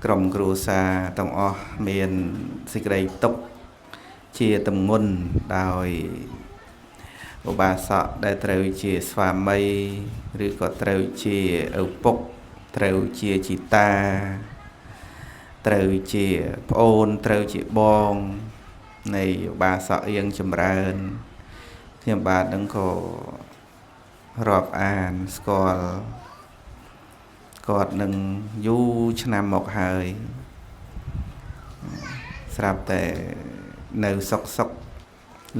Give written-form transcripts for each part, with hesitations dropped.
ក្រុមគ្រួសារទាំងអស់មានសេចក្តីទុក្ខជាទម្ងន់ដោយឧបាសកដែលត្រូវជាស្វាមីឬក៏ត្រូវជាឪពុកត្រូវជាជីតាត្រូវជាប្អូនត្រូវជាបងនៃឧបាសកអៀងចម្រើនខ្ញុំបាទនឹងក៏រាប់អានស្គាល់គាត់នឹងយូរឆ្នាំមកហើយស្រាប់តែនៅសុកសុក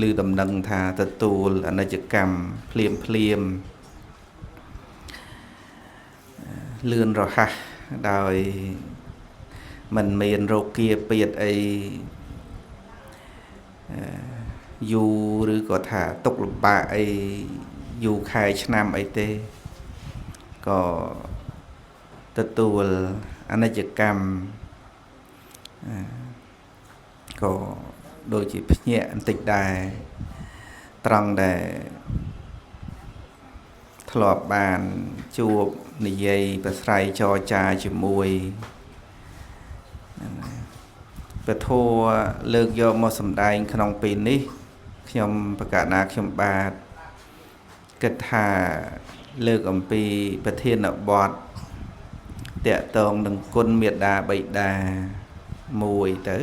ឮដំណឹងថាទទួលអនិច្ចកម្មភ្លាមភ្លាមលឿនរហ័សដោយមិនមានរោគាពៀតអីយូរឬក៏ថាទុកលំបាកអីយូរខែឆ្នាំអីទេក៏ទទួលអនិច្ចកម្មក៏ដូចជាភ្ញាក់បន្តិចដែរត្រង់ដែលធ្លាប់បានជួបនិយាយប្រស្រ័យចរចាជាមួយពធលើកយកមកសម្ដែងក្នុងពេលនេះខ្ញុំប្រកាសណាខ្ញុំបាទគិតថាលើកអំពីប្រធានបទតកតងនឹងគុណមេដាបិតាមួយទៅ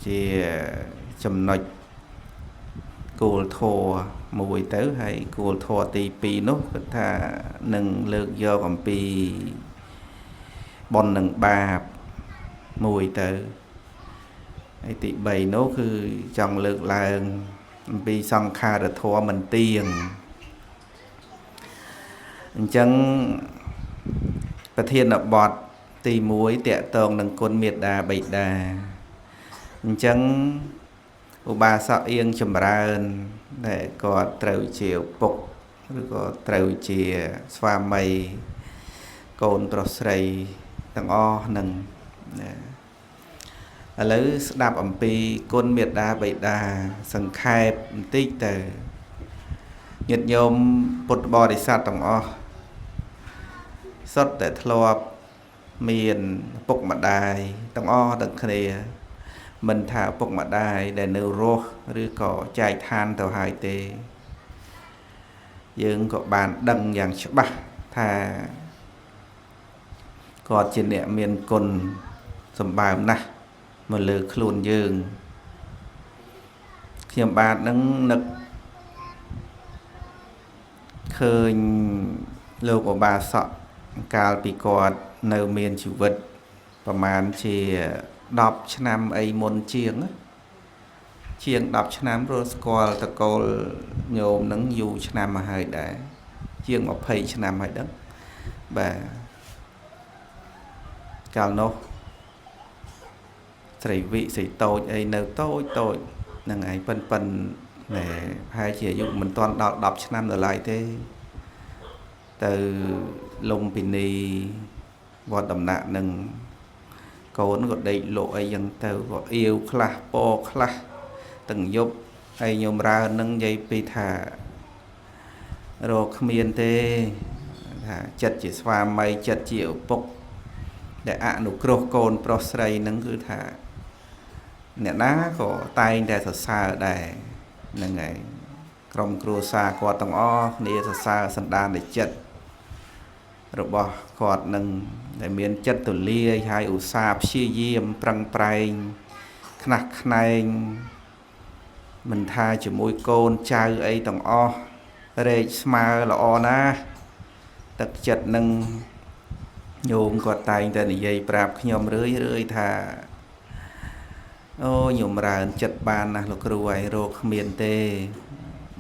ជាចំណុចគោលធម៌មួយទៅហើយគោលធម៌ទី2នោះគឺថានឹងលើកយកអំពីបុណ្យនិងបាបមួយទៅហើយទី3នោះគឺចង់លើកឡើងអំពីសង្ខារធម៌មិនទៀងអញ្ចឹងប្រធានបទទី1តកតងនឹងគុណមេដាបិតាអញ្ចឹងឧបាសកអៀងចម្រើនដែលគាត់ត្រូវជាឪពុកឬក៏ត្រូវជាស្វាមីកូនប្រុសស្រីទាំងអស់នឹងណាឥឡូវស្ដាប់អំពីគុណមេដាបិតាសង្ខេបបន្តិចទៅញាតិញោមពុទ្ធបរិស័ទទាំងអស់សុទ្ធតែធ្លាប់មានឪពុកម្ដាយទាំងអស់ទាំងគ្នាមិនថាឪពុកម្ដាយដែលនៅរស់ឬក៏ចែកឋានទៅហើយទេយើងក៏បានដឹងយ៉ាងច្បាស់ថាគាត់ជាអ្នកមានគុណសម្បើមណាស់មកលើខ្លួនយើងខ្ញុំបាទនឹងនឹកឃើញលោកឧបាសកកាលពីគាត់នៅមានជីវិតប្រហែលជា10ឆ្នាំអីមុនជាង10ឆ្នាំរស់ស្គាល់តកូលញោមនឹងយូរឆ្នាំមកហើយដែរជាង20ឆ្នាំហើយដឹងបាទកាលនោះស្រីវិស្រីតូចអីនៅតូចតូចហ្នឹងឯងប៉ិនប៉ិនណែប្រហែលជាអាយុមិនទាន់ដល់10ឆ្នាំនៅឡើយទេទៅលំពិនីវត្តដំណាក់នឹងកូនក៏ដេកលក់អីចឹងទៅក៏អៀវខ្លះពណ៌ខ្លះទាំងយប់ហើយញោមរើននឹងនិយាយពីថារកគ្មានទេថាចិត្តជាស្វាមីចិត្តជាឪពុកដែលអនុគ្រោះកូនប្រុសស្រីនឹងគឺថាអ្នកណាក៏តែងតែសរសើរដែរហ្នឹងហើយក្រុមគ្រួសារគាត់ទាំងអស់គ្នាសរសើរសន្តានចិត្តរបស់គាត់នឹងដែលមានចិត្តទូលាយហើយឧស្សាហ៍ព្យាយាមប្រឹងប្រែងខ្នះខ្នែងមិនថាជាមួយកូនចៅអីទាំងអស់រែកស្មើល្អណាស់ទឹកចិត្តនឹងញោមគាត់តែងតែនិយាយប្រាប់ខ្ញុំរឿយរឿយថាអូញោមរើនចិត្តបានណាស់លោកគ្រូឯងរកគ្មានទេ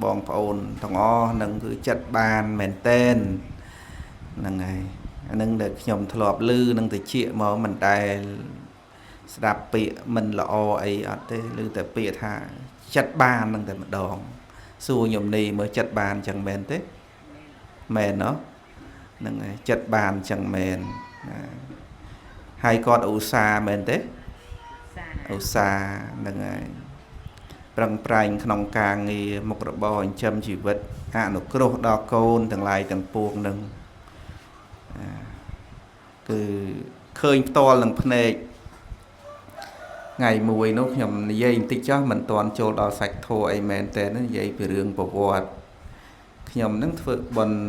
បងប្អូនទាំងអស់នឹងគឺចិត្តបានមែនតែនហ្នឹងហើយអានឹងដែលខ្ញុំធ្លាប់ឮនឹងតិចមកមិនដែលស្ដាប់ពាក្យមិនល្អអីអត់ទេឮតែពាក្យថាចិត្តបាននឹងតែម្ដងសួរញោមនេះមើលចិត្តបានចឹងមែនទេមែនណោះហ្នឹងហើយចិត្តបានចឹងមែនណាហើយគាត់ឧស្សាហ៍មែនទេឧស្សាហ៍ហ្នឹងហើយប្រឹងប្រែងក្នុងការងារមុខរបរចិញ្ចឹមជីវិតអនុគ្រោះដល់កូនទាំងឡាយទាំងពួងនឹង គឺឃើញផ្ទាល់នឹងភ្នែកថ្ងៃមួយនោះខ្ញុំនិយាយបន្តិចចុះមិនទាន់ចូលដល់សាច់ធម៌អីមែនតើនិយាយពីរឿងប្រវត្តិខ្ញុំនឹងធ្វើបុណ្យ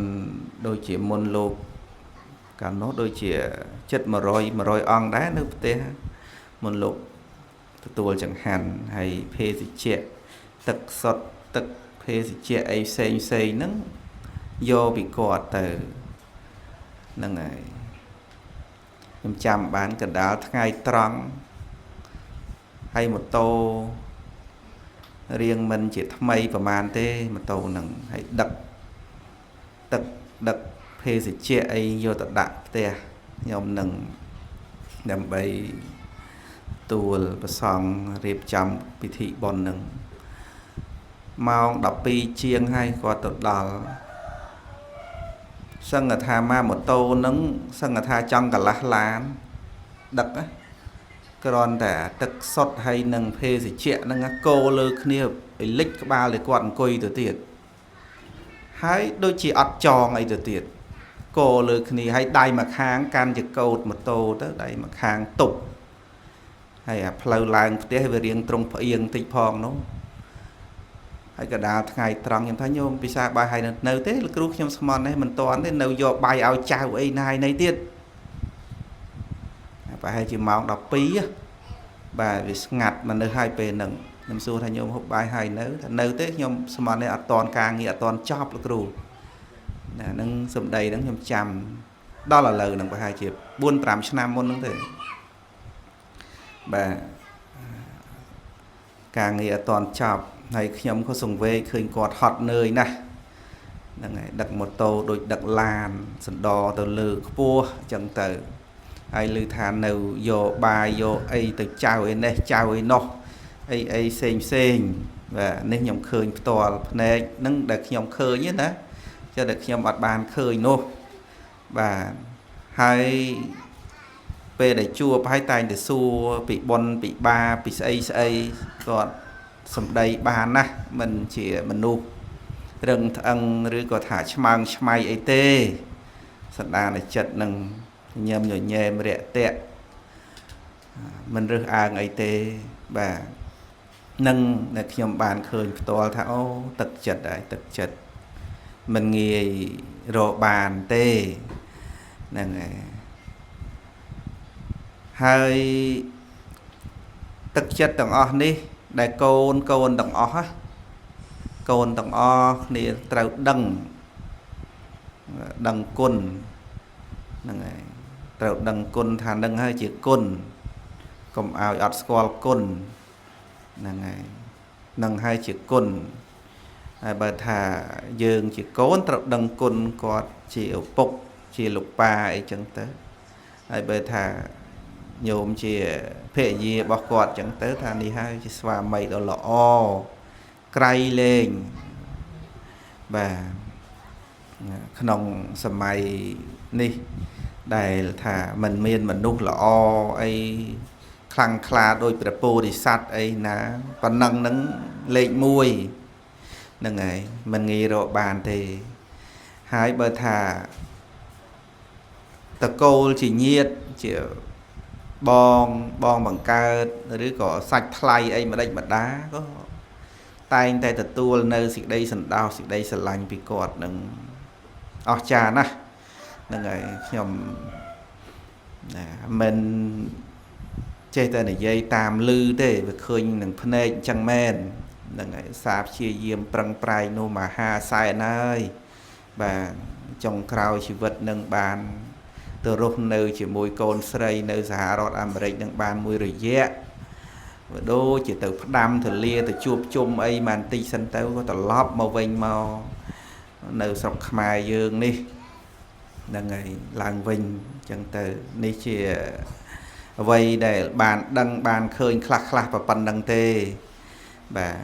ដូចជាមុនលោកកាលនោះដូចជាចិត្ត100អង្គដែរនៅផ្ទះមុនលោកទទួលចង្ហាន់ហើយភេសជ្ជៈទឹកសុទ្ធទឹកភេសជ្ជៈអីផ្សេងផ្សេងហ្នឹងយកពីគាត់ទៅហ្នឹងហើយខ្ញុំចាំបានកណ្ដាលថ្ងៃត្រង់ហើយម៉ូតូរៀងមិនជាថ្មីប្រហែលទេម៉ូតូហ្នឹងហើយដឹកទឹកដឹកភេសជ្ជៈអីយកទៅដាក់ផ្ទះខ្ញុំនឹងដើម្បីទួលប្រសង់រៀបចំពិធីបុណ្យនឹងម៉ោង12ជាងហើយគាត់ទៅដល់សឹងថាមកម៉ូតូនឹងសឹងថាចង់កន្លះឡានដឹកណាគ្រាន់តែទឹកសុទ្ធហើយនឹងភេសជ្ជៈនឹងកោលើគ្នាឲ្យលិចក្បាលឲ្យគាត់អង្គុយទៅទៀតហើយដូចជាអត់ចងអីទៅទៀតកោលើគ្នាហើយដៃមួយខាងកាន់ជាកោតម៉ូតូទៅដៃមួយខាងទប់ហើយអាផ្លូវឡើងផ្ទះវារៀងត្រង់ផ្អៀងតិចផងនោះហើយកដាលថ្ងៃត្រង់ខ្ញុំថាញោមពិសាបាយហើយនៅទេលោកគ្រូខ្ញុំស្មន់នេះមិនតាន់ទេនៅយកបាយឲ្យចៅអីណាយណីទៀតប្រហែលជាម៉ោង12បាទវាស្ងាត់មកនៅហើយពេលហ្នឹងខ្ញុំសួរថាញោមហូបបាយហើយនៅថានៅទេខ្ញុំស្មន់នេះអត់តាន់ការងារអត់តាន់ចប់លោកគ្រូណាហ្នឹងសម្ដីហ្នឹងខ្ញុំចាំដល់ឥឡូវហ្នឹងប្រហែលជា4 5ឆ្នាំមុនហ្នឹងទេបាទការងារអត់តាន់ចប់ហើយខ្ញុំក៏សង្វេគឃើញគាត់ហត់នឿយណាស់ហ្នឹងហើយដឹកម៉ូតូដូចដឹកឡានសណ្ដទៅលើខ្ពស់អញ្ចឹងទៅហើយឮថានៅយកបាយយកអីទៅចៅអីនេះចៅអីនោះអីអីផ្សេងផ្សេងបាទនេះខ្ញុំឃើញផ្ទាល់ភ្នែកហ្នឹងដែលខ្ញុំឃើញណាចុះដែលខ្ញុំអត់បានឃើញនោះបាទហើយពេលដែលជួបហើយតែងតែសួរពីបុណ្យពីបាពីស្អីស្អីគាត់សម្ដីបានណាស់មិនជាមនុស្សរឹងត្អឹងឬក៏ថាឆ្មើងឆ្មៃអីទេសន្តានចិត្តនឹងញឹមញញែមរាក់ទាក់មិនរើសអើងអីទេបាទនឹងដែលខ្ញុំបានឃើញផ្ទាល់ថាអូទឹកចិត្តហើយទឹកចិត្តមិនងាយរកបានទេហ្នឹងហើយហើយទឹកចិត្តទាំងអស់នេះដែលកូនទាំងអស់ណាកូនទាំងអស់គ្នាត្រូវដឹងគុណហ្នឹងហើយត្រូវដឹងគុណថានឹងហើយជាគុណកុំឲ្យអត់ស្គាល់គុណហ្នឹងហើយនឹងហើយជាគុណហើយបើថាយើងជាកូនត្រូវដឹងគុណគាត់ជាឪពុកជាលោកប៉ាអីចឹងទៅហើយបើថាញោមជាភរិយារបស់គាត់ចឹងទៅថានេះហើយជាស្វាមីដ៏ល្អក្រៃលែងបាទក្នុងសម័យនេះដែលថាมันមានមនុស្សល្អអីខ្លាំងក្លាដោយព្រះពោធិសត្វអីណាប៉ុណ្ណឹងហ្នឹងលេខ1ហ្នឹងហើយមិនងាយរកបានទេហើយបើថាតកូលជាញាតជាបងបងបង្កើតឬក៏សាច់ថ្លៃអីម្ដេចម្ដាក៏តែងតែទទួលនៅសេចក្តីសន្តោសសេចក្តីស្រឡាញ់ពីគាត់នឹងអស្ចារ្យណាស់ហ្នឹងហើយខ្ញុំណាមិនចេះតែនិយាយតាមឮទេវាឃើញនឹងភ្នែកអញ្ចឹងមែនហ្នឹងហើយសាព្យាយាមប្រឹងប្រែងនោះមហាសែនហើយបាទចុងក្រោយជីវិតនឹងបានទៅរស់នៅជាមួយកូនស្រីនៅសហរដ្ឋអាមេរិកនឹងបានមួយរយៈបើដូចជាទៅផ្ដាំទលាទៅជួបជុំអីបានតិចសិនទៅក៏ត្រឡប់មកវិញមកនៅស្រុកខ្មែរយើងនេះហ្នឹងហើយឡើងវិញអញ្ចឹងទៅនេះជាអ្វីដែលបានដឹងបានឃើញខ្លះខ្លះប៉ុណ្្នឹងទេបាទ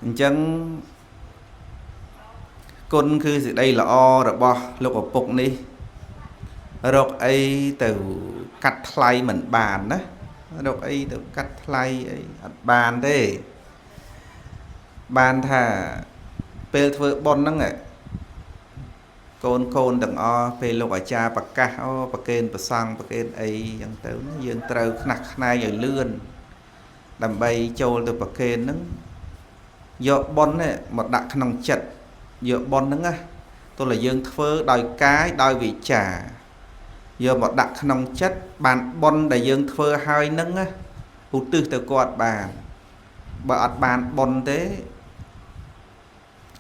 អញ្ចឹងគុណគឺសេចក្តីល្អរបស់លោកឪពុកនេះរកអីទៅកាត់ថ្លៃមិនបានណារកអីទៅកាត់ថ្លៃអីអត់បានទេបានថាពេលធ្វើបុណ្យហ្នឹង កូនកូនទាំងអស់ពេលលោកអាចារ្យប្រកាសអូប្រគេនប្រសង់ប្រគេនអីចឹងទៅយើងត្រូវខ្នះខ្នែងឲ្យលឿនដើម្បីចូលទៅប្រគេនហ្នឹងយកបុណ្យនេះមកដាក់ក្នុងចិត្តយកបុណ្យហ្នឹងណាទោះតែយើងធ្វើដោយកាយដោយវិចារយកមកដាក់ក្នុងចិត្តបានបុណ្យដែលយើងធ្វើហើយហ្នឹងណាឧទ្ទិសទៅគាត់បានបើអត់បានបុណ្យទេ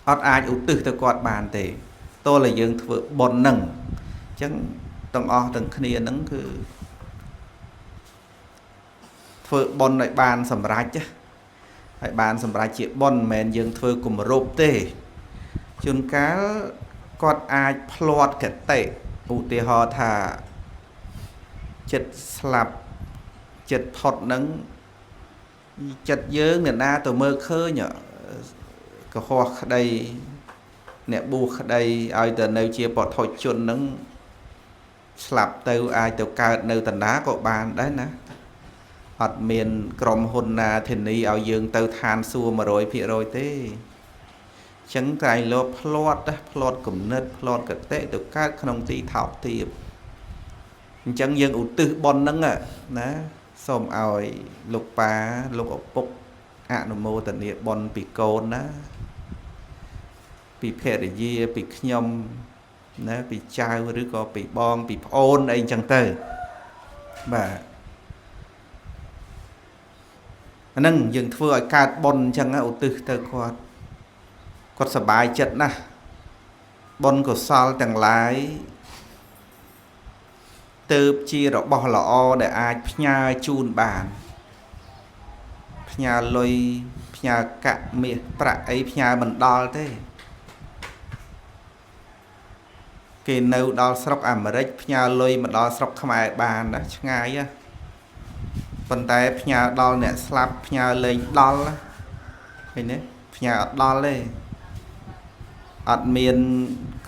អត់អាចឧទ្ទិសទៅគាត់បានទេទោះតែយើងធ្វើបុណ្យហ្នឹងអញ្ចឹងទាំងអស់ទាំងគ្នាហ្នឹងគឺធ្វើបុណ្យឲ្យបានសម្រេចហើយបានសម្រេចជាបុណ្យមិនមែនយើងធ្វើគម្រប់ទេជួនកាលគាត់អាចភ្លាត់កតិឧទាហរណ៍ថាចិត្តស្លាប់ចិត្តផុតហ្នឹងចិត្តយើងអ្នកណាទៅមើលឃើញកុហកក្តីអ្នកបួសក្តីឲ្យទៅនៅជាបុថុជនហ្នឹងស្លាប់ទៅអាចទៅកើតនៅតាណាក៏បានដែរណាអត់មានក្រុមហ៊ុនណាធានាឲ្យយើងទៅឋានសួគ៌100%ទេអញ្ចឹងតែលោកភ្លាត់ភ្លាត់គំនិតភ្លាត់កតិទៅកើតក្នុងទីថោកទាបអញ្ចឹងយើងឧទ្ទិសបុណ្យហ្នឹងណាសូមឲ្យលោកប៉ាលោកឪពុកអនុមោទនាបុណ្យពីកូនណាពីភរិយាពីខ្ញុំណាពីចៅឬក៏ពីបងពីប្អូនអីចឹងទៅបាទអាហ្នឹងយើងធ្វើឲ្យកើតបុណ្យអញ្ចឹងឧទ្ទិសទៅគាត់គាត់សប្បាយចិត្តណាស់បុណ្យកុសលទាំងឡាយទៅជារបស់ល្អដែលអាចផ្ញើជូនបានផ្ញើលុយផ្ញើកាក់មាសប្រាក់អីផ្ញើមិនដល់ទេគេនៅដល់ស្រុកអាមេរិកផ្ញើលុយមកដល់ស្រុកខ្មែរបានណាឆ្ងាយណាប៉ុន្តែផ្ញើដល់អ្នកស្លាប់ផ្ញើលែងដល់ឃើញទេផ្ញើអត់ដល់ទេអត់មាន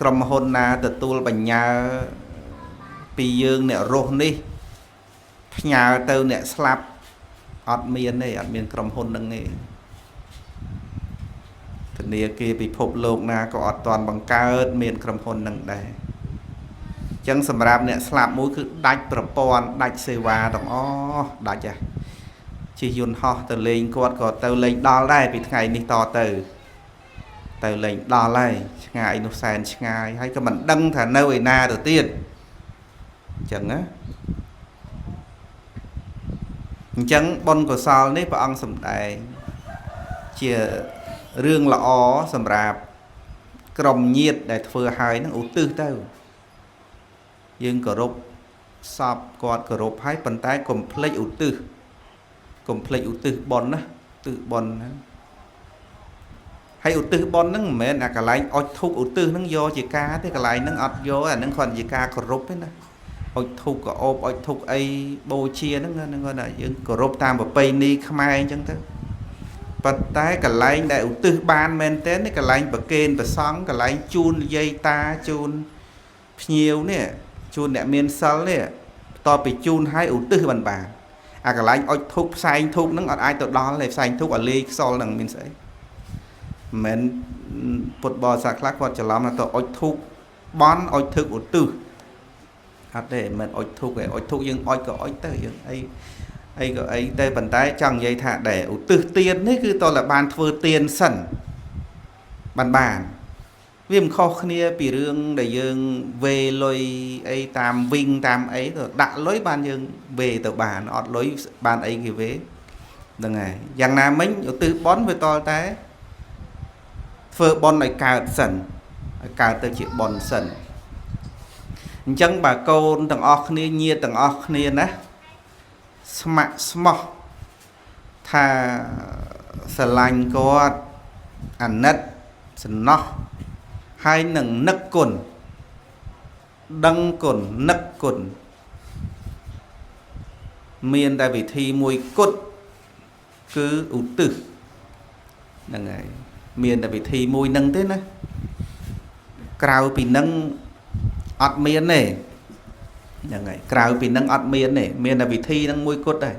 ក្រុមហ៊ុនណាទទួលបញ្ញើពីយើងអ្នករស់នេះផ្ញើទៅអ្នកស្លាប់អត់មានទេអត់មានក្រុមហ៊ុននឹងទេធនាគារពិភពលោកណាក៏អត់ទាន់បង្កើតមានក្រុមហ៊ុននឹងដែរអញ្ចឹងសម្រាប់អ្នកស្លាប់មួយគឺដាច់ប្រព័ន្ធដាច់សេវាទាំងអស់ដាច់ហ៎ជិះយន្តហោះទៅលេងគាត់ក៏ទៅលេងដល់ដែរពីថ្ងៃនេះតទៅទៅលេងដល់ហើយឆ្ងាយនោះសែនឆ្ងាយហើយក៏មិនដឹងថានៅឯណាទៅទៀតអញ្ចឹងណាអញ្ចឹងបុណ្យកុសលនេះព្រះអង្គសម្ដែងជារឿងល្អសម្រាប់ក្រុមញាតិដែលធ្វើហើយនឹងឧទ្ទិសទៅយើងគោរពសពគាត់គោរពហើយប៉ុន្តែកុំភ្លេចឧទ្ទិសកុំភ្លេចឧទ្ទិសបុណ្យណាឧទ្ទិសបុណ្យណាហើយឧទ្ទិសបុណ្យហ្នឹងមិនមែនអាកន្លែងអុជធូបឧទ្ទិសហ្នឹងយកជាការទេកន្លែងហ្នឹងអត់យកអាហ្នឹងគ្រាន់ជាការគោរពទេណាអុជធូបក៏អូបអុជធូបអីបូជាហ្នឹងហ្នឹងគាត់ថាយើងគោរពតាមប្រពៃណីខ្មែរអញ្ចឹងទៅប៉ុន្តែកន្លែងដែលឧទ្ទិសបានមែនទែននេះកន្លែងប្រគេនព្រះសង្ឃកន្លែងជូនយាយតាជូនភ្ញៀវនេះជូនអ្នកមានសិលនេះបន្ទាប់ពីជូនឲ្យឧទ្ទិសបានបានអាកន្លែងអុជធូបផ្សែងធូបហ្នឹងអត់អាចទៅដល់ទេផ្សែងធូបឲ្យលាយខ្សលហ្នឹងមានស្អីមិនមែនពុទ្ធបរិស័ទខ្លះគាត់ច្រឡំថាទៅអុជធូបបន់អុជធូបឧទ្ទិសអត់ទេមិនអុជធូបទេអុជធូបយើងអុជក៏អុជទៅយើងអីអីក៏អីទៅប៉ុន្តែចង់និយាយថាដែលឧទ្ទិសទាននេះគឺតើបានធ្វើទានសិនបានវាមិនខុសគ្នាពីរឿងដែលយើងវេលុយអីតាមវិញតាមអីទៅដាក់លុយបានយើងវេទៅបានអត់លុយបានអីគេវេហ្នឹងហើយយ៉ាងណាមិញឧទ្ទិសបុណ្យវាតតែធ្វើបុណ្យឲ្យកើតសិនឲ្យកើតទៅជាបុណ្យសិនអញ្ចឹងបើកូនទាំងអស់គ្នាញាតិទាំងអស់គ្នាណាស្ម័គ្រស្មោះថាស្រឡាញ់គាត់អាណិតសំណោះហើយនឹងនឹកគុណដឹងគុណនឹកគុណមានតែវិធីមួយគត់គឺឧទ្ទិសហ្នឹងហើយមានតែវិធីមួយនឹងទេណាក្រៅពីនឹងអត់មានទេហ្នឹងហើយក្រៅពីនឹងអត់មានទេមានតែវិធីនឹងមួយគត់ដែរ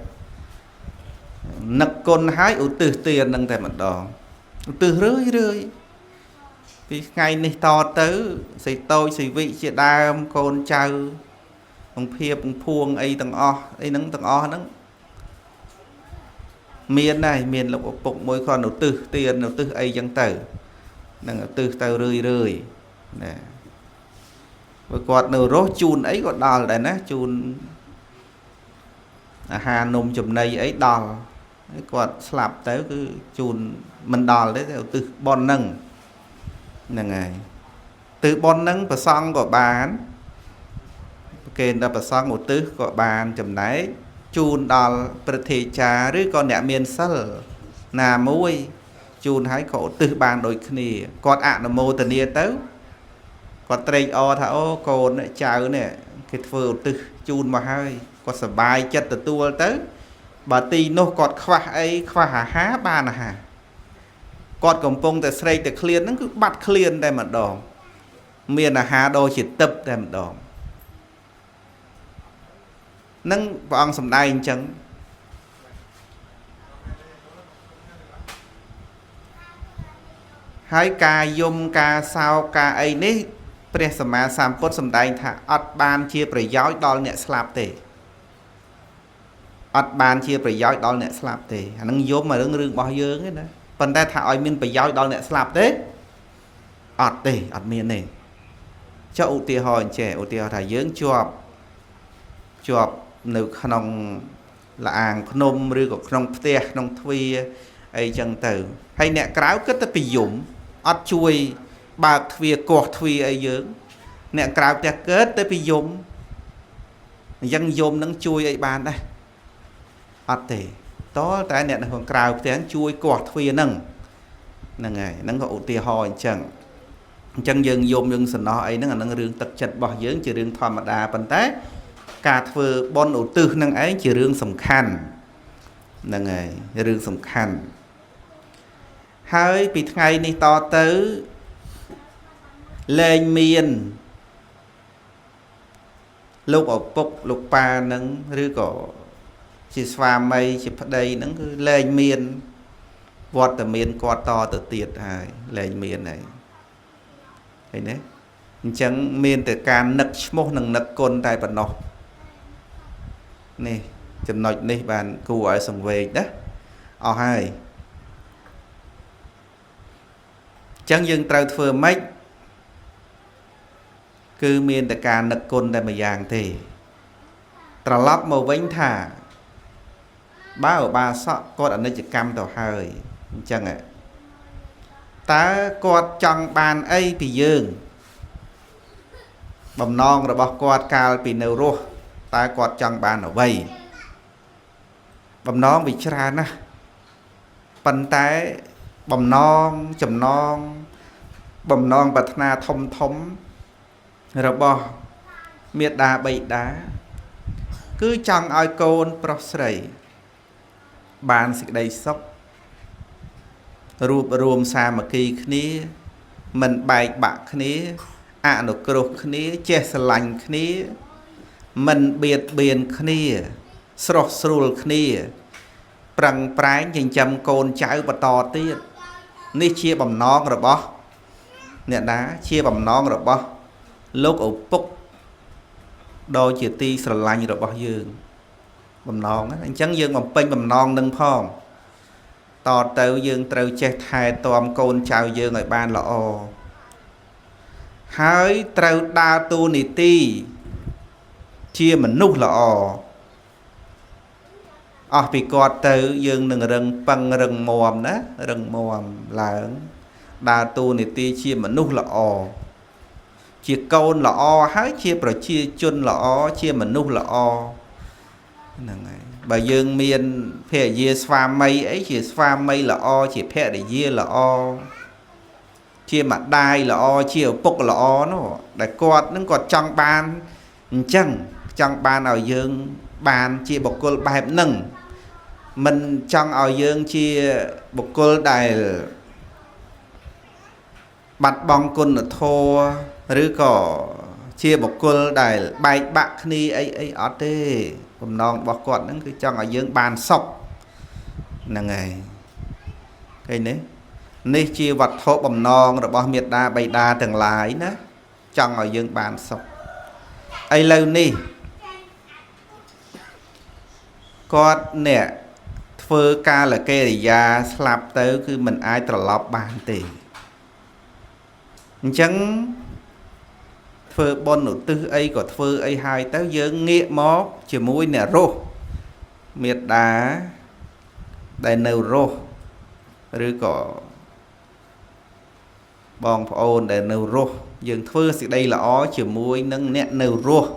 នឹកគុណហើយឧទ្ទិសទាននឹងតែម្ដងឧទ្ទិសរឿយរឿយ ពីថ្ងៃនេះតទៅសីតូចសីវិជាដើមកូនចៅអង្គភាពអង្គភួងអីទាំងអស់អីហ្នឹងទាំងអស់ហ្នឹងមានដែរមានលោកឪពុកមួយគាត់នៅទិសទៀននៅទិសអីចឹងទៅនឹងទិសទៅរឿយរឿយណាបើគាត់នៅរស់ជូនអីក៏ដល់ដែរណាជូនអាហារនំចំណីអីដល់ហើយគាត់ស្លាប់ទៅគឺជូនមិនដល់ទេតែឧទ្ទិសប៉ុនហ្នឹងហ្នឹងហើយទិសប៉ុនហ្នឹងប្រសង់ក៏បានគេដល់ប្រសង់ឧទ្ទិសក៏បានចំណែកជូនដល់ព្រះធេចាឬក៏អ្នកមានសិលណាមួយជូនឲ្យក៏ឧទ្ទិសបានដូចគ្នាគាត់អនុមោទនាទៅគាត់ត្រេកអរថាអូកូនចៅនេះគេធ្វើឧទ្ទិសជូនមកហើយគាត់សប្បាយចិត្តទទួលទៅបើទីនោះគាត់ខ្វះអីខ្វះអាហារបានអាហារគាត់កំពុងតែស្រេកតែឃ្លានហ្នឹងគឺបាត់ឃ្លានតែម្ដងមានអាហារដូចជាទឹកតែម្ដងនឹងព្រះអង្គសម្ដែងអញ្ចឹងហើយការយំការសោកការអីនេះព្រះសម្មាសម្ពុទ្ធសម្ដែងថាអត់បានជាប្រយោជន៍ដល់អ្នកស្លាប់ទេអត់បានជាប្រយោជន៍ដល់អ្នកស្លាប់ទេអានឹងយំអារឿងរឿងរបស់យើងទេណាប៉ុន្តែថាឲ្យមានប្រយោជន៍ដល់អ្នកស្លាប់ទេអត់ទេអត់មានទេចុះឧទាហរណ៍អញ្ចេះឧទាហរណ៍ថាយើងជាប់នៅក្នុងលាអាងភ្នំឬក៏ក្នុងផ្ទះក្នុងទ្វារអីចឹងទៅហើយអ្នកក្រៅគិតតែពីយំអត់ជួយបើកទ្វារកោះទ្វារអីយើងអ្នកក្រៅផ្ទះកើតទៅពីយំអញ្ចឹងយំនឹងជួយអីបានដែរអត់ទេតតែអ្នកនៅខាងក្រៅផ្ទះជួយកោះទ្វារហ្នឹងហ្នឹងហើយហ្នឹងក៏ឧទាហរណ៍អញ្ចឹងអញ្ចឹងយើងយំយើងសំណោះអីហ្នឹងអាហ្នឹងរឿងទឹកចិត្តរបស់យើងជារឿងធម្មតាប៉ុន្តែការធ្វើបុណ្យឧទ្ទិសនឹងឯងជារឿងសំខាន់ហ្នឹងហើយរឿងសំខាន់ហើយពីថ្ងៃនេះតទៅលែងមានលោកឪពុកលោកប៉ានឹងឬក៏ជាស្វាមីជាប្តីនឹងគឺលែងមានវត្តមានគាត់តទៅទៀតហើយលែងមានហើយឃើញទេអញ្ចឹងមានតែការនឹកឈ្មោះនិងនឹកគុណតែប៉ុណ្ណោះនេះចំណុចនេះបានគួរឲ្យសង្វេគណាអស់ហើយអញ្ចឹងយើងត្រូវធ្វើម៉េចគឺមានតែការនឹកគុណតែម្យ៉ាងទេត្រឡប់មកវិញថាបើឧបាសកគាត់អនិច្ចកម្មទៅហើយអញ្ចឹងតើគាត់ចង់បានអីពីយើងបំណងរបស់គាត់កាលពីនៅរស់តើគាត់ចង់បានអ្វីបំណងវាច្រើនណាស់ប៉ុន្តែបំណងចំណងបំណងប្រាថ្នាធំធំរបស់មេដាបៃតាគឺចង់ឲ្យកូនប្រុសស្រីបានសេចក្តីសុខរួបរួមសាមគ្គីគ្នាមិនបែកបាក់គ្នាអនុគ្រោះគ្នាចេះស្រឡាញ់គ្នាមិនបៀតបៀនគ្នាស្រស់ស្រួលគ្នាប្រឹងប្រែងចិញ្ចឹមកូនចៅបន្តទៀតនេះជាបំណងរបស់អ្នកណាជាបំណងរបស់លោកឪពុកដ៏ជាទីស្រឡាញ់របស់យើងបំណងអញ្ចឹងយើងបំពេញបំណងនឹងផងតទៅយើងត្រូវចេះថែទាំកូនចៅយើងឲ្យបានល្អហើយត្រូវដើរតួនាទីជាមនុស្សល្អអស់ពីគាត់ទៅយើងនឹងរឹងប៉ឹងរឹងមាំណារឹងមាំឡើងដើរតួនាទីជាមនុស្សល្អជាកូនល្អហើយជាប្រជាជនល្អជាមនុស្សល្អហ្នឹងហើយបើយើងមានភរិយាស្វាមីអីជាស្វាមីល្អជាភរិយាល្អជាម្ដាយល្អជាឪពុកល្អនោះដែលគាត់នឹងគាត់ចង់បានអញ្ចឹងចង់បានឲ្យយើងបានជាបុគ្គលបែបហ្នឹងមិនចង់ឲ្យយើងជាបុគ្គលដែលបាត់បង់គុណធម៌ឬក៏ជាបុគ្គលដែលបែកបាក់គ្នាអីអីអត់ទេបំណងរបស់គាត់ហ្នឹងគឺចង់ឲ្យយើងបានសុខហ្នឹងហើយឃើញទេ នេះជាវត្ថុបំណងរបស់មេដាបៃតាទាំងឡាយណាចង់ឲ្យយើងបានសុខឥឡូវនេះគាត់អ្នកធ្វើកាលកិរិយាស្លាប់ទៅគឺមិនអាចត្រឡប់បានទេអញ្ចឹងធ្វើបុណ្យឧទ្ទិសអីក៏ធ្វើអីហើយទៅយើងងាកមកជាមួយអ្នករស់មេដាដែលនៅរស់ឬក៏បងប្អូនដែលនៅរស់យើងធ្វើសេចក្តីល្អជាមួយនឹងអ្នកនៅរស់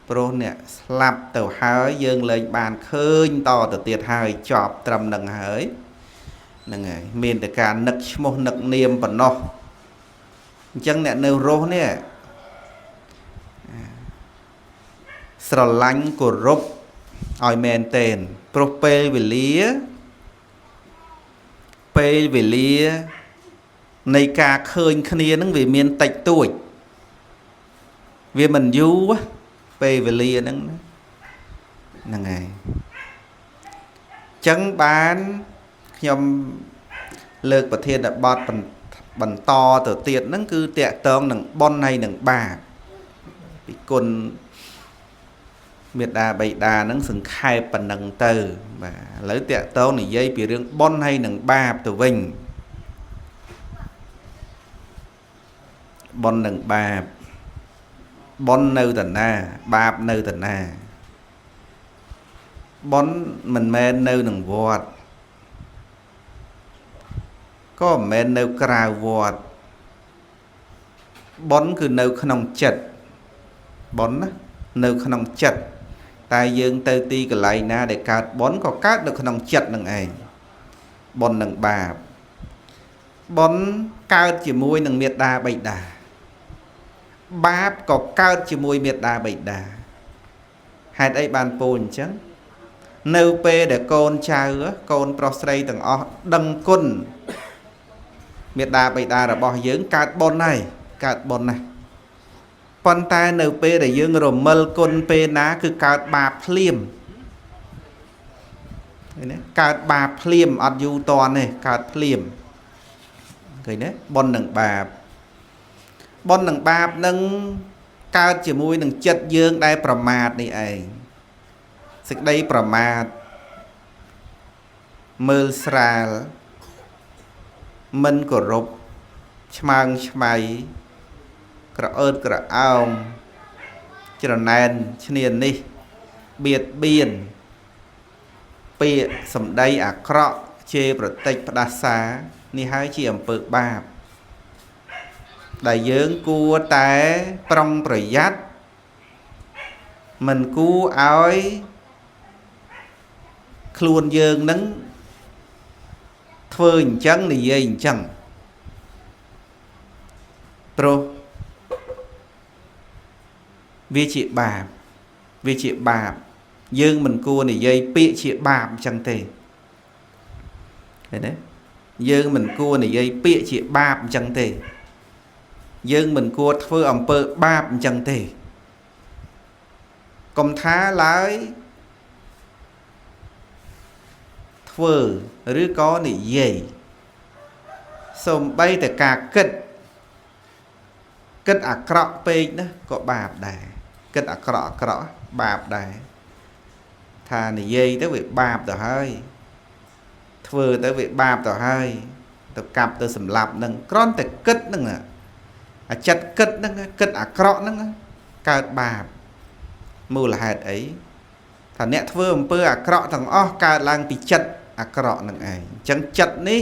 ព្រោះអ្នកស្លាប់ទៅហើយយើងលែងបានឃើញតទៅទៀតហើយចប់ត្រឹមនឹងហើយហ្នឹងហើយមានតែការនឹកឈ្មោះនឹកនាមប៉ុណ្ណោះអញ្ចឹងអ្នកនៅរស់នេះស្រឡាញ់គោរពឲ្យមែនទែនព្រោះពេលវេលានៃការឃើញគ្នានឹងវាមានតិចតួចវាមិនយូរពេលវេលាហ្នឹងហ្នឹងហើយចឹងបានខ្ញុំលើកប្រធានបទបន្តទៅទៀតហ្នឹងគឺតកតងនឹងបុណ្យហើយនឹងបាបពីគុណមេដាបៃតាហ្នឹងសង្ខេបប៉ុណ្ណឹងទៅបាទឥឡូវតកតងនិយាយពីរឿងបុណ្យហើយនឹងបាបទៅវិញបុណ្យនិងបាបបុណ្យនៅតាណាបាបនៅតាណាបុណ្យមិនមែននៅនឹងវត្តក៏មិនមែននៅក្រៅវត្តបុណ្យគឺនៅក្នុងចិត្តបុណ្យណានៅក្នុងចិត្តតែយើងទៅទីកន្លែងណាដែលកើតបុណ្យក៏កើតនៅក្នុងចិត្តនឹងឯងបុណ្យនិងបាបបុណ្យកើតជាមួយនឹងមេដាបៃតាបាបក៏កើតជាមួយមេដាបៃតាហេតុអីបានពោលអញ្ចឹងនៅពេលដែលកូនចៅកូនប្រុសស្រីទាំងអស់ដឹងគុណមេដាបៃតារបស់យើងកើតបុណ្យហើយកើតបុណ្យណាស់ប៉ុន្តែនៅពេលដែលយើងរមិលគុណពេលណាគឺកើតបាបភ្លាមឃើញទេកើតបាបភ្លាមអត់យូរតន់ទេកើតភ្លាមឃើញទេបុណ្យនិងបាបបុណ្យនិងបាបនឹងកើតជាមួយនឹងចិត្តយើងដែលប្រមាទនេះឯងសេចក្តីប្រមាទមើលស្រាលមិនគោរពឆ្មើងឆ្មៃក្រអឺតក្រអោងច្រណែនឈ្នានេះបៀតបៀនពាក្យសម្ដីអាក្រក់ជេរប្រតិចផ្ដាសានេះហើយជាអំពើបាបដែលយើងគួរតែប្រុងប្រយ័ត្នមិនគួរឲ្យខ្លួនយើងនឹងធ្វើអញ្ចឹងនិយាយអញ្ចឹងព្រោះវាជាបាបវាជាបាបយើងមិនគួរនិយាយពាក្យជាបាបអញ្ចឹងទេឃើញទេយើងមិនគួរនិយាយពាក្យជាបាបអញ្ចឹងទេយើងមិនគួរធ្វើអំពើបាបអញ្ចឹងទេកុំថាឡើយធ្វើឬក៏និយាយសូម្បីតែការគិតគិតអាក្រក់ពេកណាក៏បាបដែរគិតអាក្រក់អាក្រក់បាបដែរថានិយាយទៅវាបាបទៅហើយធ្វើទៅវាបាបទៅហើយទៅកាប់ទៅសម្លាប់នឹងគ្រាន់តែគិតនឹងអាចិត្តគិតហ្នឹងគិតអាក្រក់ហ្នឹងកើតបាបមូលហេតុអីថាអ្នកធ្វើអំពើអាក្រក់ទាំងអស់កើតឡើងពីចិត្តអាក្រក់នឹងឯងអញ្ចឹងចិត្តនេះ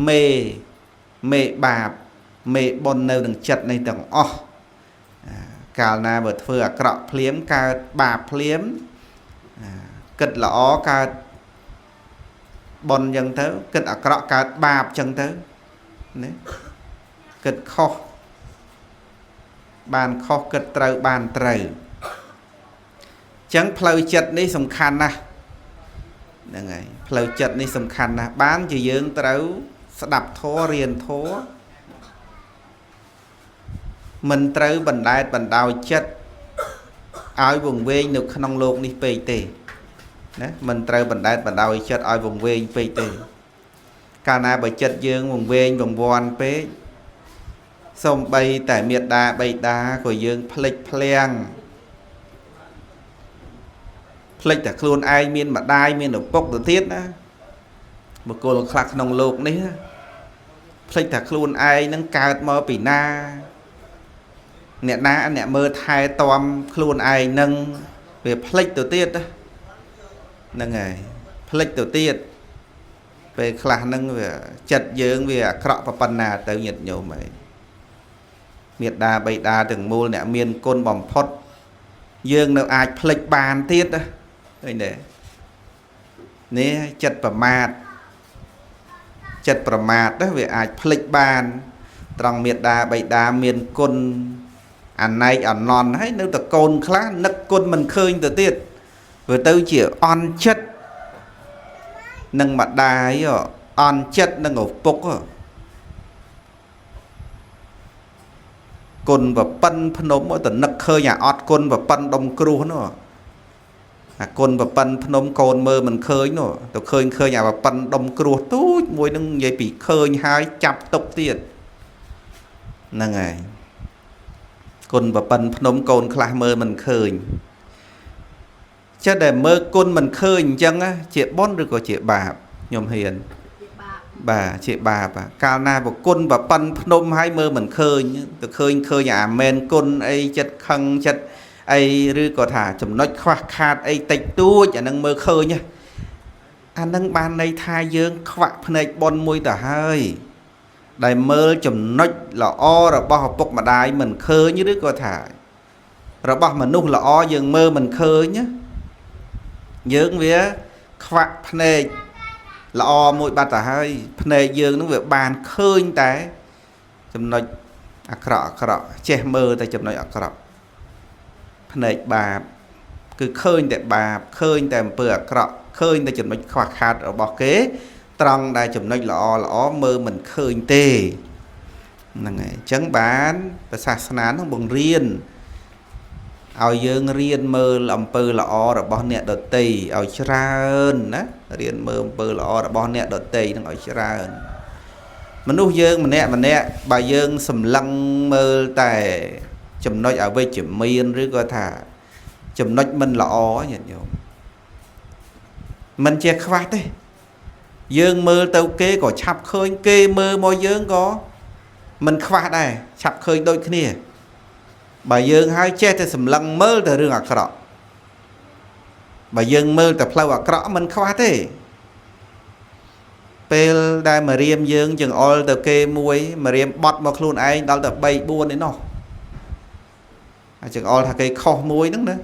មេបាបមេបុណ្យនៅនឹងចិត្តនេះទាំងអស់កាលណាបើធ្វើអាក្រក់ភ្លាមកើតបាបភ្លាមគិតល្អកើតបុណ្យអញ្ចឹងទៅគិតអាក្រក់កើតបាបអញ្ចឹងទៅណាគិតខុសបានខុសគិតត្រូវបានត្រូវអញ្ចឹងផ្លូវចិត្តនេះសំខាន់ណាស់ហ្នឹងហើយផ្លូវចិត្តនេះសំខាន់ណាស់បានជាយើងត្រូវស្ដាប់ធម៌រៀនធម៌មិនត្រូវបណ្ដែតបណ្ដោយចិត្តឲ្យវង្វេងនៅក្នុងលោកនេះពេកទេណាមិនត្រូវបណ្ដែតបណ្ដោយចិត្តឲ្យវង្វេងពេកទេ កាលណាបើចិត្តយើងវង្វេងវង្វាន់ពេក សំបីតែមេដាបៃតាក៏យើងភ្លេចភ្លាំងភ្លេចតែខ្លួនឯងមានម្ដាយមានឪពុកទៅទៀតណាបុគ្គលខ្លះក្នុងលោកនេះភ្លេចតែខ្លួនឯងនឹងកើតមកពីណាអ្នកណាអ្នកមើលថែទាំខ្លួនឯងនឹងវាភ្លេចទៅទៀតហ្នឹងហើយភ្លេចទៅទៀតពេលខ្លះហ្នឹងវាចិត្តយើងវាអាក្រក់ប៉ុណ្ណាទៅញាតិញោមឯងមេដាបៃតាទាំងមូលអ្នកមានគុណបំផុតយើងនៅអាចភ្លេចបានទៀតណាឃើញទេនេះចិត្តប្រមាទចិត្តប្រមាទទៅវាអាចភ្លេចបានត្រង់មេដាបៃតាមានគុណអណែកអនន្តហើយនៅតកូនខ្លះនឹកគុណមិនឃើញទៅទៀតវាទៅជាអន់ចិត្តនឹងម្ដាយអន់ចិត្តនឹងឪពុកគុណប្រប៉ិនភ្នំទៅនឹកឃើញអាអត់គុណប្រប៉ិនដុំគ្រោះនោះអាគុណប្រប៉ិនភ្នំកូនមើលមិនឃើញនោះទៅឃើញអាប្រប៉ិនដុំគ្រោះទូចមួយនឹងនិយាយពីឃើញហើយចាប់ទុកទៀតហ្នឹងហើយគុណប្រប៉ិនភ្នំកូនខ្លះមើលមិនឃើញចិត្តដែលមើលគុណមិនឃើញអញ្ចឹងជាបុណ្យឬក៏ជាបាបខ្ញុំហ៊ានបាទជាបាបកាលណាប្រគុណប្រប៉ិនភ្នំហើយមើលមិនឃើញទៅឃើញអាមែនគុណអីចិត្តខឹងចិត្តអីឬក៏ថាចំណុចខ្វះខាតអីតិចតួចអានឹងមើលឃើញអានឹងបានន័យថាយើងខ្វាក់ភ្នែកបុណ្យមួយទៅហើយដែលមើលចំណុចល្អរបស់ឪពុកម្ដាយមិនឃើញឬក៏ថារបស់មនុស្សល្អយើងមើលមិនឃើញយើងវាខ្វាក់ភ្នែកល្អមួយបាត់ទៅហើយភ្នែកយើងនឹងវាបានឃើញតែចំណុចអាក្រក់ចេះមើលតែចំណុចអាក្រក់ភ្នែកបាបគឺឃើញតែបាបឃើញតែអំពើអាក្រក់ឃើញតែចំណុចខ្វះខាតរបស់គេត្រង់ដែលចំណុចល្អល្អមើលមិនឃើញទេហ្នឹងហើយអញ្ចឹងបានព្រះសាសនានឹងបង្រៀនឲ្យយើងរៀនមើលអំពើល្អរបស់អ្នកដទៃឲ្យច្រើនណារៀនមើលអំពើល្អរបស់អ្នកដទៃនឹងឲ្យច្រើនមនុស្សយើងម្នាក់ម្នាក់បើយើងសម្លឹងមើលតែចំណុចអវិជ្ជមានឬក៏ថាចំណុចមិនល្អញាតិញោមមិនជាខ្វះទេយើងមើលទៅគេក៏ឆាប់ឃើញគេមើលមកយើងក៏មិនខ្វះដែរឆាប់ឃើញដូចគ្នាបើយើងហើយចេះតែសម្លឹងមើលតែរឿងអាក្រក់បើយើងមើលតែផ្លូវអាក្រក់មិនខ្វះទេពេលដែលមករៀមយើងចង្អុលទៅគេមួយមករៀមបត់មកខ្លួនឯងដល់ទៅ3 4ឯណោះអាចង្អុលថាគេខុសមួយហ្នឹងណា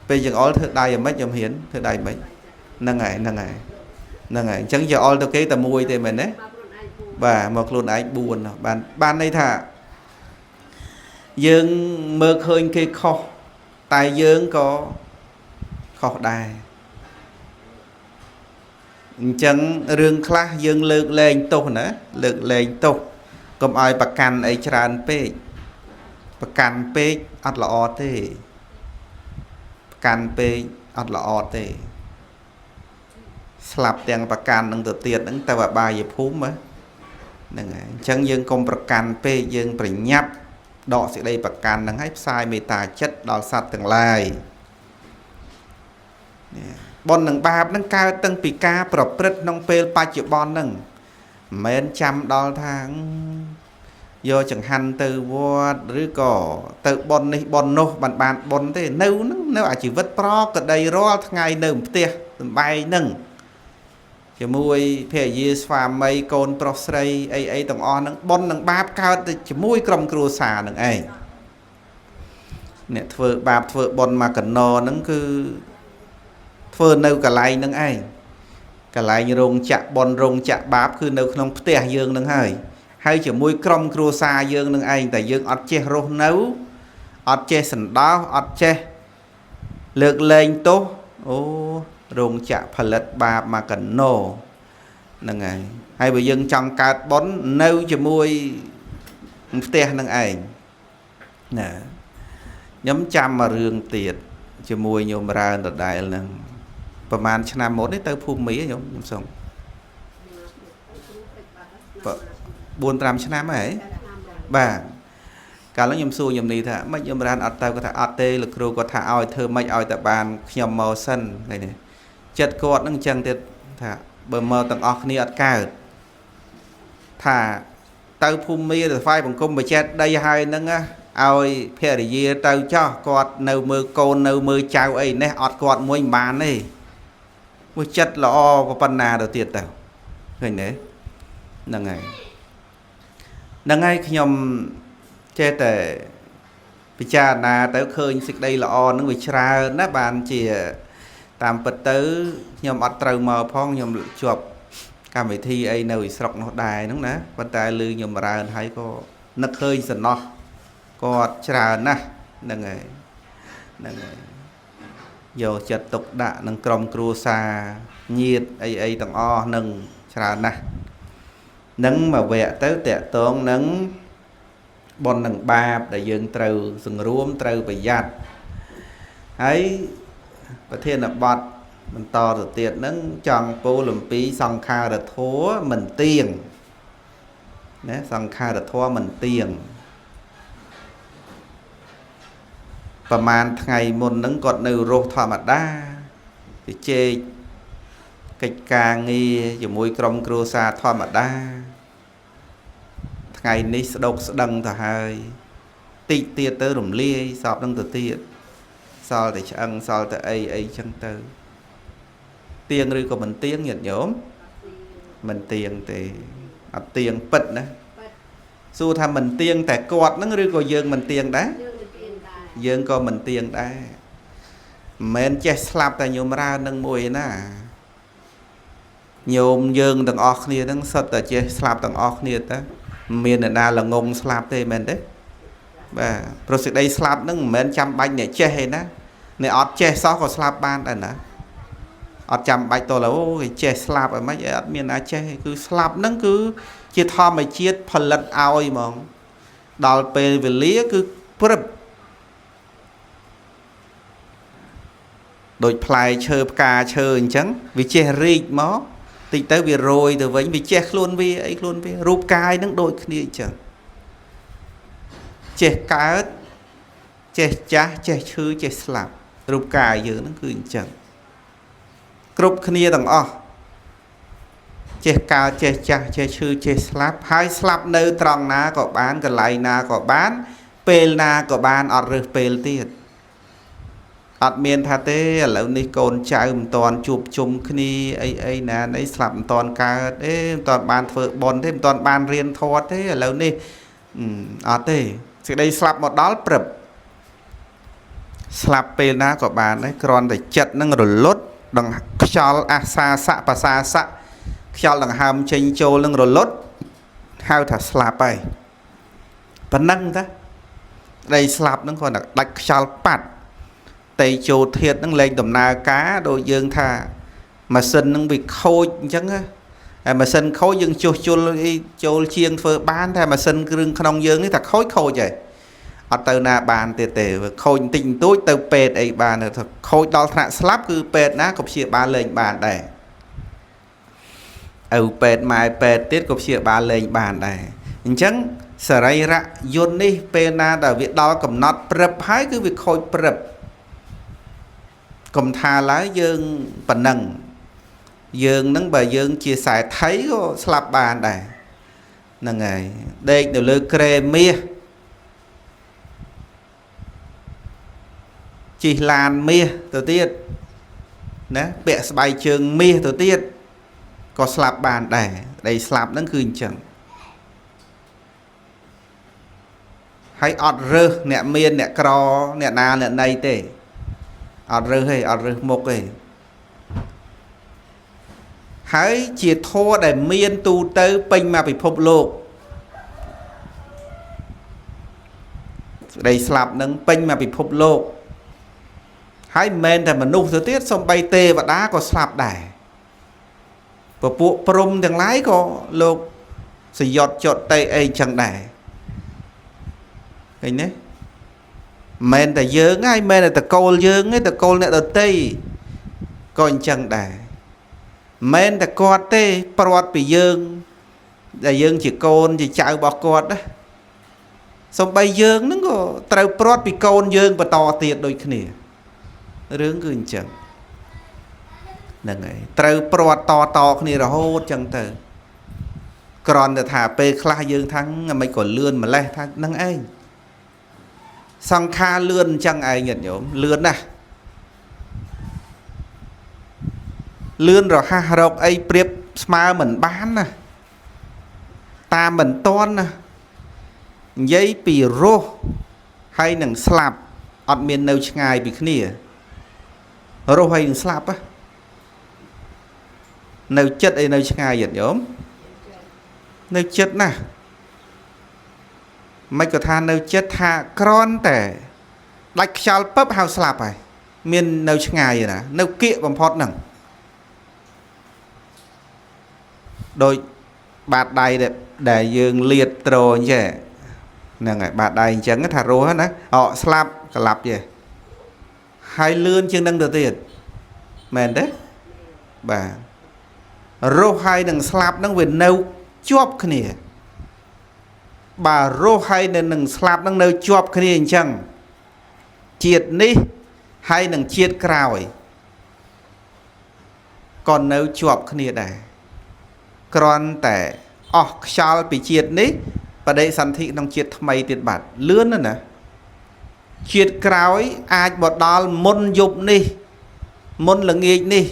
ពេលចង្អុលធ្វើដៃយ៉ាងម៉េចខ្ញុំហ៊ានធ្វើដៃម៉េចហ្នឹងហើយហ្នឹងហើយហ្នឹងហើយអញ្ចឹងចង្អុលទៅគេតែមួយទេមែនទេបាទមកខ្លួនឯង4បានន័យថាយើងមើលឃើញគេខុសតែយើងក៏ខុសដែរអញ្ចឹងរឿងខ្លះយើងលើកលែងទោសណាលើកលែងទោសកុំឲ្យប្រកាន់អីច្រើនពេកប្រកាន់ពេកអត់ល្អទេប្រកាន់ពេកអត់ល្អទេស្លាប់ទាំងប្រកាន់នឹងទៅទៀតហ្នឹងទៅអបាយភូមិហ្នឹងហើយអញ្ចឹងយើងកុំប្រកាន់ពេកយើងប្រញាប់ដកសេចក្តីប្រកាន់ហ្នឹងឲ្យផ្សាយមេត្តាចិត្តដល់សត្វទាំងឡាយនេះបុណ្យនិងបាបហ្នឹងកើតតាំងពីការប្រព្រឹត្តក្នុងពេលបច្ចុប្បន្នហ្នឹងមិនមែនចាំដល់ថាយកចង្ហាន់ទៅវត្តឬក៏ទៅបុណ្យនេះបុណ្យនោះបានបុណ្យទេនៅហ្នឹងនៅអាជីវិតប្រកដីរាល់ថ្ងៃនៅផ្ទះសំបែងហ្នឹងជាមួយភរិយាស្វាមីកូនប្រុសស្រីអីអីទាំងអស់ហ្នឹងបុណ្យនិងបាបកើតទៅជាមួយក្រុមគ្រួសារហ្នឹងឯងអ្នកធ្វើបាបធ្វើបុណ្យមកកណោហ្នឹងគឺធ្វើនៅកន្លែងហ្នឹងឯងកន្លែងរោងចក្របុណ្យរោងចក្របាបគឺនៅក្នុងផ្ទះយើងហ្នឹងហើយហើយជាមួយក្រុមគ្រួសារយើងនឹងឯងតែយើងអត់ចេះរស់នៅអត់ចេះសន្តោសអត់ចេះលើកលែងទោសអូរោងចក្រផលិតបាបមកកណោហ្នឹងហើយហើយបើយើងចង់កើតបុណ្យនៅជាមួយផ្ទះនឹងឯងណាខ្ញុំចាំមួយរឿងទៀតជាមួយញោមរើនដដែលហ្នឹងប្រហែលឆ្នាំមុននេះទៅភូមិខ្ញុំសុំ 4 5ឆ្នាំហើយបាទកាលនោះខ្ញុំសួរខ្ញុំនេះថាមិនខ្ញុំរានអត់ទៅគាត់ថាអត់ទេលោកគ្រូគាត់ថាឲ្យធ្វើម៉េចឲ្យតែបានខ្ញុំមកសិនឃើញទេចិត្តគាត់នឹងអញ្ចឹងទៀតថាបើមកទាំងអស់គ្នាអត់កើតថាទៅភូមិមាទៅថ្វាយបង្គំបច្ចេតដីហើយហ្នឹងឲ្យភរិយាទៅចោះគាត់នៅមើលកូននៅមើលចៅអីនេះអត់គាត់មួយមិនបានទេមួយចិត្តល្អប៉ុណ្ណាទៅទៀតទៅឃើញទេហ្នឹងហើយហ្នឹងហើយខ្ញុំចេះតែពិចារណាទៅឃើញសេចក្តីល្អហ្នឹងវាច្រើនណាស់បានជាតាមពិតទៅខ្ញុំអត់ត្រូវមកផងខ្ញុំជាប់កម្មវិធីអីនៅស្រុកនោះដែរហ្នឹងណាប៉ុន្តែឮខ្ញុំរើនហើយក៏នឹកឃើញសំណោះគាត់ច្រើនណាស់ហ្នឹងហើយហ្នឹងហើយយកចិត្តទុកដាក់នឹងក្រុមគ្រួសារញាតិអីអីទាំងអស់នឹងច្រើនណាស់នឹងមួយវគ្គទៅតកតងនឹងបុណ្យនិងបាបដែលយើងត្រូវសង្រួមត្រូវប្រយ័ត្នហើយប្រធានបទបន្តទៅទៀតហ្នឹងចង់ពោលអំពីសង្ខារធម៌មិនទៀងណាសង្ខារធម៌មិនទៀងប្រហែលថ្ងៃមុនហ្នឹងគាត់នៅរស់ធម្មតាជជែកកិច្ចការងារជាមួយក្រុមគ្រួសារធម្មតាថ្ងៃនេះស្ដោកស្ដឹងទៅហើយតិចទៀតទៅរំលាយសពនឹងទៅទៀតសល់តែឆ្អឹងសល់តែអីអីចឹងទៅទៀងឬក៏មិនទៀងញាតិញោមមិនទៀងទេអត់ទៀងពិតណាសួរថាមិនទៀងតែគាត់ហ្នឹងឬក៏យើងមិនទៀងដែរយើងក៏មិនទៀងដែរមិនមែនចេះស្លាប់តែញោមរើននឹងមួយណាញោមយើងទាំងអស់គ្នាហ្នឹងសុទ្ធតែចេះស្លាប់ទាំងអស់គ្នាតាមានអ្នកណាល្ងងស្លាប់ទេមែនទេបាទព្រោះសេចក្តីស្លាប់ហ្នឹងមិនមែនចាំបាច់អ្នកចេះទេណាអ្នកអត់ចេះសោះក៏ស្លាប់បានដែរណាអត់ចាំបាច់តឡើយអូគេចេះស្លាប់អីម៉េចអត់មានណាចេះគឺស្លាប់ហ្នឹងគឺជាធម្មជាតិផលិតឲ្យហ្មងដល់ពេលវេលាគឺព្រឹបដូចផ្លែឈើផ្កាឈើអញ្ចឹងវាចេះរីកមកតិចទៅវារយទៅវិញវាចេះខ្លួនវាអីខ្លួនវារូបកាយហ្នឹងដូចគ្នាអញ្ចឹងចេះកើតចេះចាស់ចេះឈឺចេះស្លាប់រូបកាយយើងហ្នឹងគឺអញ្ចឹងគ្រប់គ្នាទាំងអស់ចេះកើតចេះចាស់ចេះឈឺចេះស្លាប់ហើយស្លាប់នៅត្រង់ណាក៏បានកន្លែងណាក៏បានពេលណាក៏បានអត់រើសពេលទៀតអត់មានថាទេឥឡូវនេះកូនចៅមិនតាន់ជួបជុំគ្នាអីអីណានេះស្លាប់មិនតាន់កើតទេមិនតាន់បានធ្វើបុណ្យទេមិនតាន់បានរៀនធម៌ទេឥឡូវនេះអត់ទេសេចក្តីស្លាប់មកដល់ព្រឹបស្លាប់ពេលណាក៏បានដែរគ្រាន់តែចិត្តនឹងរលត់ដង្ខ្យល់អាសាសៈបាសាសៈខ្យល់ដង្ហើមចេញចូលនឹងរលត់ហៅថាស្លាប់ហើយប៉ុណ្ណឹងតាដីស្លាប់នឹងគ្រាន់តែដាច់ខ្យល់ប៉ាត់តេជោធាតនឹងលែងដំណើរការដូចយើងថាម៉ាស៊ីននឹងវាខូចអញ្ចឹងណាហើយម៉ាស៊ីនខូចយើងជួសជុលអីចូលជាងធ្វើបានតែម៉ាស៊ីនគ្រឿងក្នុងយើងនេះថាខូចខូចហើយអត់ទៅណាបានទៀតទេខូចបន្តិចបន្តួចទៅពេទ្យអីបានថាខូចដល់ថ្នាក់ស្លាប់គឺពេទ្យណាក៏ព្យាបាលលែងបានដែរឪពេទ្យម៉ែពេទ្យទៀតក៏ព្យាបាលលែងបានដែរអញ្ចឹងសរីរៈយន្តនេះពេលណាដែលវាដល់កំណត់ព្រឹបហើយគឺវាខូចព្រឹបកុំថាឡើយយើងប៉ុណ្ណឹងយើងនឹងបើយើងជាខ្សែថៃក៏ស្លាប់បានដែរហ្នឹងហើយដេកនៅលើគ្រែមាសជិះឡានមាសទៅទៀតណាពាក់ស្បែកជើងមាសទៅទៀតក៏ស្លាប់បានដែរដីស្លាប់ហ្នឹងគឺអញ្ចឹងហើយអត់រើសអ្នកមានអ្នកក្រអ្នកណាអ្នកណីទេអត់រើសទេអត់រើសមុខទេហើយជាធម៌ដែលមានទូទៅពេញមកពិភពលោកសេចក្តីស្លាប់នឹងពេញមកពិភពលោកហើយមិនមែនតែមនុស្សទៅទៀតសំបីទេវតាក៏ស្លាប់ដែរពពួកព្រំទាំងឡាយក៏លោកសយត់ចត់តេអីចឹងដែរឃើញទេមិនតែយើងហើយមិនតែតកូលយើងទេតកូលអ្នកដតីក៏អញ្ចឹងដែរមិនតែគាត់ទេព្រាត់ពីយើង ដែលយើងជាកូនជាចៅរបស់គាត់ណាសំបីយើងហ្នឹងក៏ត្រូវព្រាត់ពីកូនយើងបន្តទៀតដូចគ្នារឿងគឺអញ្ចឹងហ្នឹងហើយត្រូវព្រាត់តតគ្នារហូតចឹងទៅគ្រាន់តែថាពេលខ្លះយើងថាមិនក៏លឿនម្លេះថាហ្នឹងឯងសង្ខារលឿនអញ្ចឹងឯងញាតិញោមលឿនណាស់លឿនរហ័សរកអីប្រៀបស្មើមិនបានណាតាមមិនតាន់ណានិយាយពីរស់ហើយនឹងស្លាប់អត់មាននៅឆ្ងាយពីគ្នារស់ហើយនឹងស្លាប់នៅចិត្តអីនៅឆ្ងាយញាតិញោមនៅចិត្តណាស់មិនក៏ថានៅចិត្តថាក្រន់តែដាច់ខ្យល់ពឹបហៅស្លាប់ហើយមាននៅឆ្ងាយណានៅគៀកបំផុតហ្នឹងដោយបាតដៃដែលយើងលាតត្រអញ្ចឹងហ្នឹងហើយបាតដៃអញ្ចឹងថារស់ណាអកស្លាប់ក្លាប់ចេះហើយលឿនជាងនឹងទៅទៀតមែនទេបាទរស់ហើយនឹងស្លាប់ហ្នឹងវានៅជាប់គ្នាបើរស់ហើយនៅនឹងស្លាប់ហ្នឹងនៅជាប់គ្នាអញ្ចឹងជាតិនេះហើយនឹងជាតិក្រោយក៏នៅជាប់គ្នាដែរគ្រាន់តែអស់ខ្យល់ពីជាតិនេះបដិសន្ធិក្នុងជាតិថ្មីទៀតបាត់លឿនណាស់ណាជាតិក្រោយអាចមកដល់មុនយប់នេះមុនល្ងាចនេះ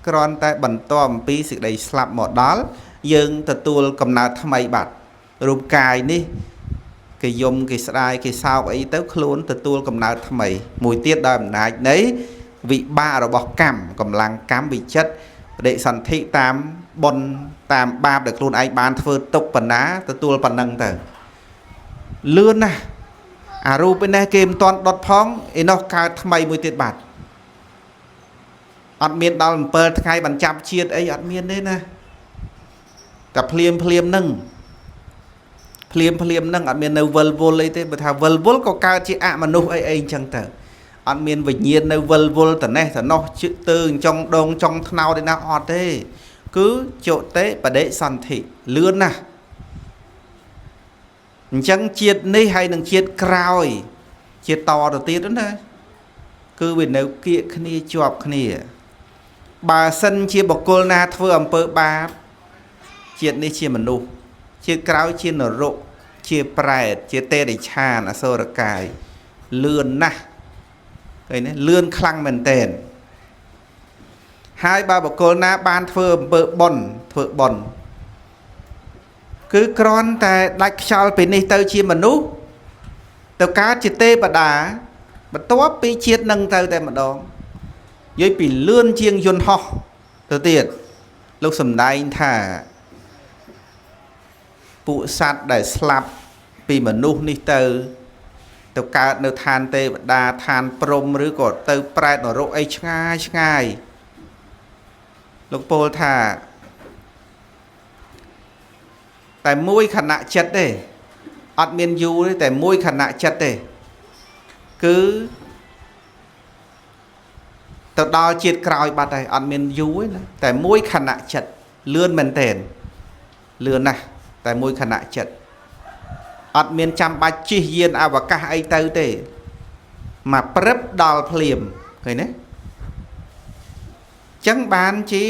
គ្រាន់តែបន្តអំពីសេចក្តីស្លាប់មកដល់យើងទទួលកំណើតថ្មីបាត់រូបកាយនេះគេយំគេស្ដាយគេសោកអីទៅខ្លួនទទួលកំណើតថ្មីមួយទៀតដោយអំណាចនៃវិបាករបស់កម្មកម្លាំងកម្មវិចិត្របដិសន្ធិតាមបុណ្យតាមបាបដែលខ្លួនឯងបានធ្វើទុកបណ្ណាទទួលប៉ុណ្ណឹងទៅលឿនណាស់អារូបឯនេះគេមិនទាន់ដុតផងឯនោះកើតថ្មីមួយទៀតបាត់អត់មានដល់7ថ្ងៃបញ្ចាប់ជាតិអីអត់មានទេណាតែភ្លាមភ្លាមនឹងភ្លាមភ្លាមនឹងអត់មាននៅវិលវល់អីទេបើថាវិលវល់ក៏កើតជាអមនុស្សអីអីអញ្ចឹងទៅអត់មានវិញ្ញាណនៅវិលវល់តនេះតនោះជឹកទើចុងដងចុងថ្នោតឯណាអត់ទេគឺចុតិបដិសន្ធិលឿនណាស់អញ្ចឹងជាតិនេះហើយនឹងជាតិក្រោយជាតិតទៅទៀតណាគឺវានៅគៀកគ្នាជាប់គ្នាបើសិនជាបុគ្គលណាធ្វើអំពើបាបជាតិនេះជាមនុស្សជាតិក្រោយជានរកជាប្រែតជាទេរិឆានអសុរកាយលឿនណាស់ឃើញទេលឿនខ្លាំងមែនទែនហើយបើបុគ្គលណាបានធ្វើអំពើបុណ្យធ្វើបុណ្យគឺគ្រាន់តែដាច់ខ្យល់ពីនេះទៅជាមនុស្សទៅកើតជាទេវតាបន្ទាប់ពីជាតិនឹងទៅតែម្ដងនិយាយពីលឿនជាងយន្តហោះទៅទៀតលោកសំដែងថាពួកសត្វដែលស្លាប់ពីមនុស្សនេះទៅកើតនៅឋានទេវតាឋានព្រហ្មឬក៏ទៅប្រែតនរកអីឆ្ងាយឆ្ងាយលោកពោលថាតែមួយខណៈចិត្តទេអត់មានយូរទេតែមួយខណៈចិត្តទេគឺទៅដល់ជាតិក្រោយបាត់ហើយអត់មានយូរទេណាតែមួយខណៈចិត្តលឿនមែនទែនលឿនណាស់តែមួយខណៈចិត្តអត់មានចាំបាច់ជិះយានអវកាសអីទៅទេមកព្រឹបដល់ភ្លាមឃើញទេចឹងបានជា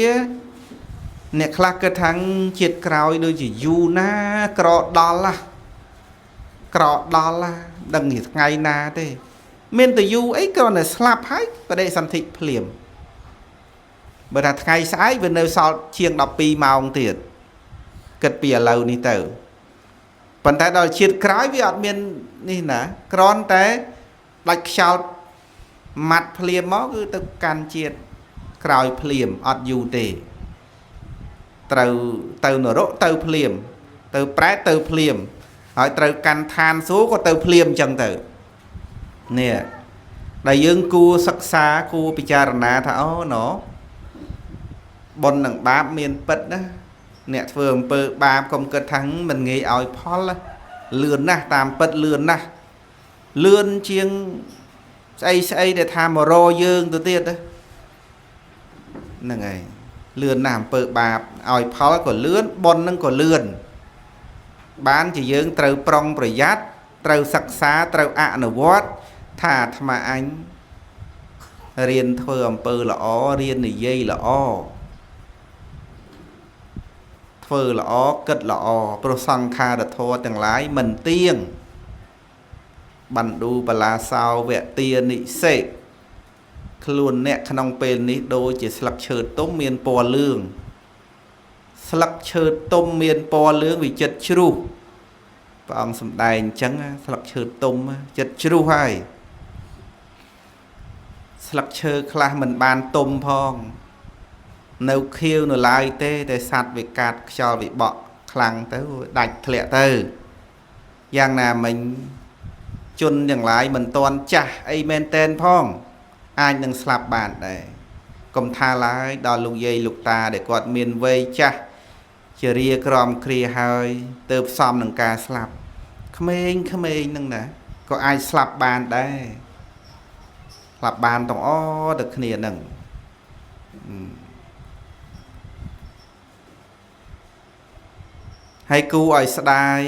អ្នកខ្លះគិតថាជាតិក្រោយដូចជាយូរណាក្រដល់ណាក្រដល់ណាដឹងជាថ្ងៃណាទេមានតែយូរអីគ្រាន់តែស្លាប់ហើយបដិសន្ធិភ្លាមបើថាថ្ងៃស្អែកវានៅសល់ជាង12ម៉ោងទៀតគិតពីឥឡូវនេះទៅប៉ុន្តែដល់ជាតិក្រោយវាអត់មាននេះណាគ្រាន់តែដាច់ខ្យល់ម៉ាត់ភ្លាមមកគឺទៅកាន់ជាតិក្រោយភ្លាមអត់យូរទេត្រូវទៅនរកទៅភ្លាមទៅប្រែតទៅភ្លាមហើយត្រូវកាន់ឋានសួគ៌ក៏ទៅភ្លាមអញ្ចឹងទៅនេះដែលយើងគួរសិក្សាគួរពិចារណាថាអូណូបុណ្យនិងបាបមានពិតណាអ្នកធ្វើអំពើបាបកុំគិតថាមិនងាយឲ្យផលលឿនណាស់តាមពិតលឿនណាស់លឿនជាងស្អីស្អីដែលថាមករយើងទៅទៀតហ្នឹងហើយលឿនណាស់អំពើបាបឲ្យផលក៏លឿនបុណ្យនឹងក៏លឿន បានជាយើងត្រូវប្រុងប្រយ័ត្នត្រូវសិក្សាត្រូវអនុវត្តថាអាត្មាអញរៀនធ្វើអំពើល្អរៀននិយាយល្អធ្វើល្អគិតល្អព្រោះសង្ខារធម៌ទាំងឡាយមិនទៀងបណ្ឌូបលាសោវទានិសិខ្លួនអ្នកក្នុងពេលនេះដូចជាស្លឹកឈើទុំមានពណ៌លឿងស្លឹកឈើទុំមានពណ៌លឿងវាចិត្តជ្រុះព្រះអង្គសម្ដែងអញ្ចឹងស្លឹកឈើទុំចិត្តជ្រុះហើយស្លឹកឈើខ្លះមិនបានទុំផងនៅខៀវនៅឡើយទេតែសត្វវាកាត់ខ្យល់វាបក់ខ្លាំងទៅដាច់ធ្លាក់ទៅយ៉ាងណាមិញជនទាំងឡាយមិនទាន់ចាស់អីមែនតែនផងអាចនឹងស្លាប់បានដែរកុំថាឡើយដល់លោកយាយលោកតាដែលគាត់មានវ័យចាស់ជារាក្រមគ្រាហើយទៅផ្សំនឹងការស្លាប់ក្មេងៗហ្នឹងណាក៏អាចស្លាប់បានដែរស្លាប់បានទាំងអស់ទៅគ្នាហ្នឹងហើយគូឲ្យស្ដាយ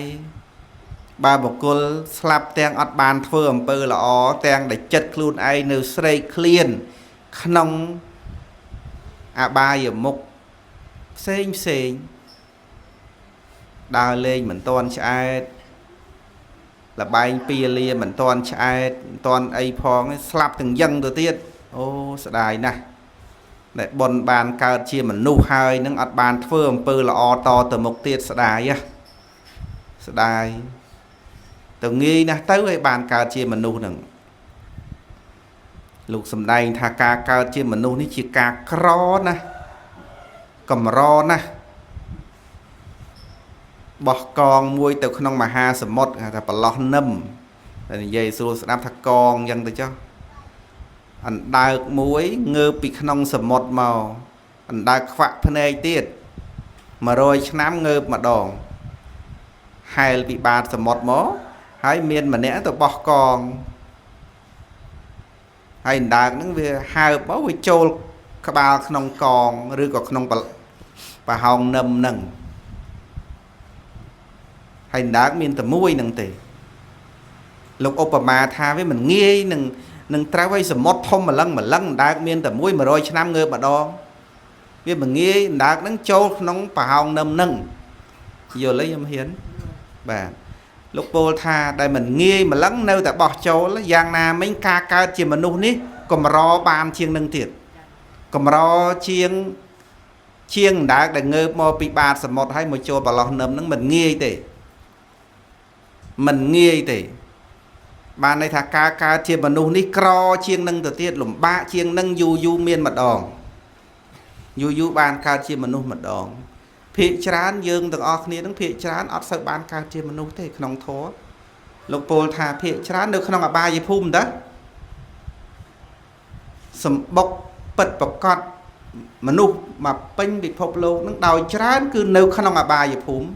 បើបុគ្គលស្លាប់ទាំងអត់បានធ្វើអំពើល្អទាំងដែលចិត្តខ្លួនឯងនៅស្រេកឃ្លានក្នុងអបាយមុខផ្សេងផ្សេងដើរលេងមិនទាន់ឆ្អែតលបែងពីលាមិនទាន់ឆ្អែតមិនទាន់អីផងស្លាប់ទាំងយឹងទៅទៀតអូស្ដាយណាស់ដែលបុណ្យបានកើតជាមនុស្សហើយនឹងអត់បានធ្វើអំពើល្អតទៅមុខទៀតស្ដាយហ៎ស្ដាយទៅងាយណាស់ទៅឲ្យបានកើតជាមនុស្សនឹងលោកសំដែងថាការកើតជាមនុស្សនេះជាការក្រណាស់កម្រណាស់បោះកងមួយទៅក្នុងមហាសមុទ្រគេថាប្រឡោះនឹមតែនិយាយស្រួលស្ដាប់ថាកងអញ្ចឹងទៅចុះអណ្ដើកមួយងើបពីក្នុងសមុទ្រមកអណ្ដើកខ្វាក់ភ្នែកទៀត100ឆ្នាំងើបម្ដងហែលពីបាតសមុទ្រមកហើយមានម្នាក់ទៅបោះកងហើយអណ្ដើកហ្នឹងវាហើបមកវាចូលក្បាលក្នុងកងឬក៏ក្នុងប្រហោងនឹមហ្នឹងហើយអណ្ដើកមានតែមួយហ្នឹងទេលោកឧបមាថាវាមិនងាយនឹងត្រូវឲ្យសមុទ្រធំម្លឹងម្លឹងអណ្ដើកមានតែមួយ100ឆ្នាំងើបម្ដងវាមិនងាយអណ្ដើកហ្នឹងចូលក្នុងប្រហោងនឹមហ្នឹងយល់ទេខ្ញុំហ៊ានបាទលោកពោលថាដែលមិនងាយម្លឹងនៅតែបោះចូលយ៉ាងណាមិញការកើតជាមនុស្សនេះកម្របានជាងនឹងទៀតកម្រជាងអណ្ដើកដែលងើបមកពីបាតសមុទ្រហើយមកចូលប្រឡោះនឹមហ្នឹងមិនងាយទេមិនងាយទេបានន័យថាការកើតជាមនុស្សនេះក្រជាងនឹងទៅទៀតលំបាកជាងនឹងយូរយូរមានម្ដងយូរយូរបានកើតជាមនុស្សម្ដងភាគច្រើនយើងទាំងអស់គ្នានឹងភាគច្រើនអត់សូវបានកើតជាមនុស្សទេក្នុងធម៌លោកពោលថាភាគច្រើននៅក្នុងអបាយភូមិតាសម្បុកពិតប្រកបមនុស្សមកពេញពិភពលោកនឹងដោយច្រើនគឺនៅក្នុងអបាយភូមិ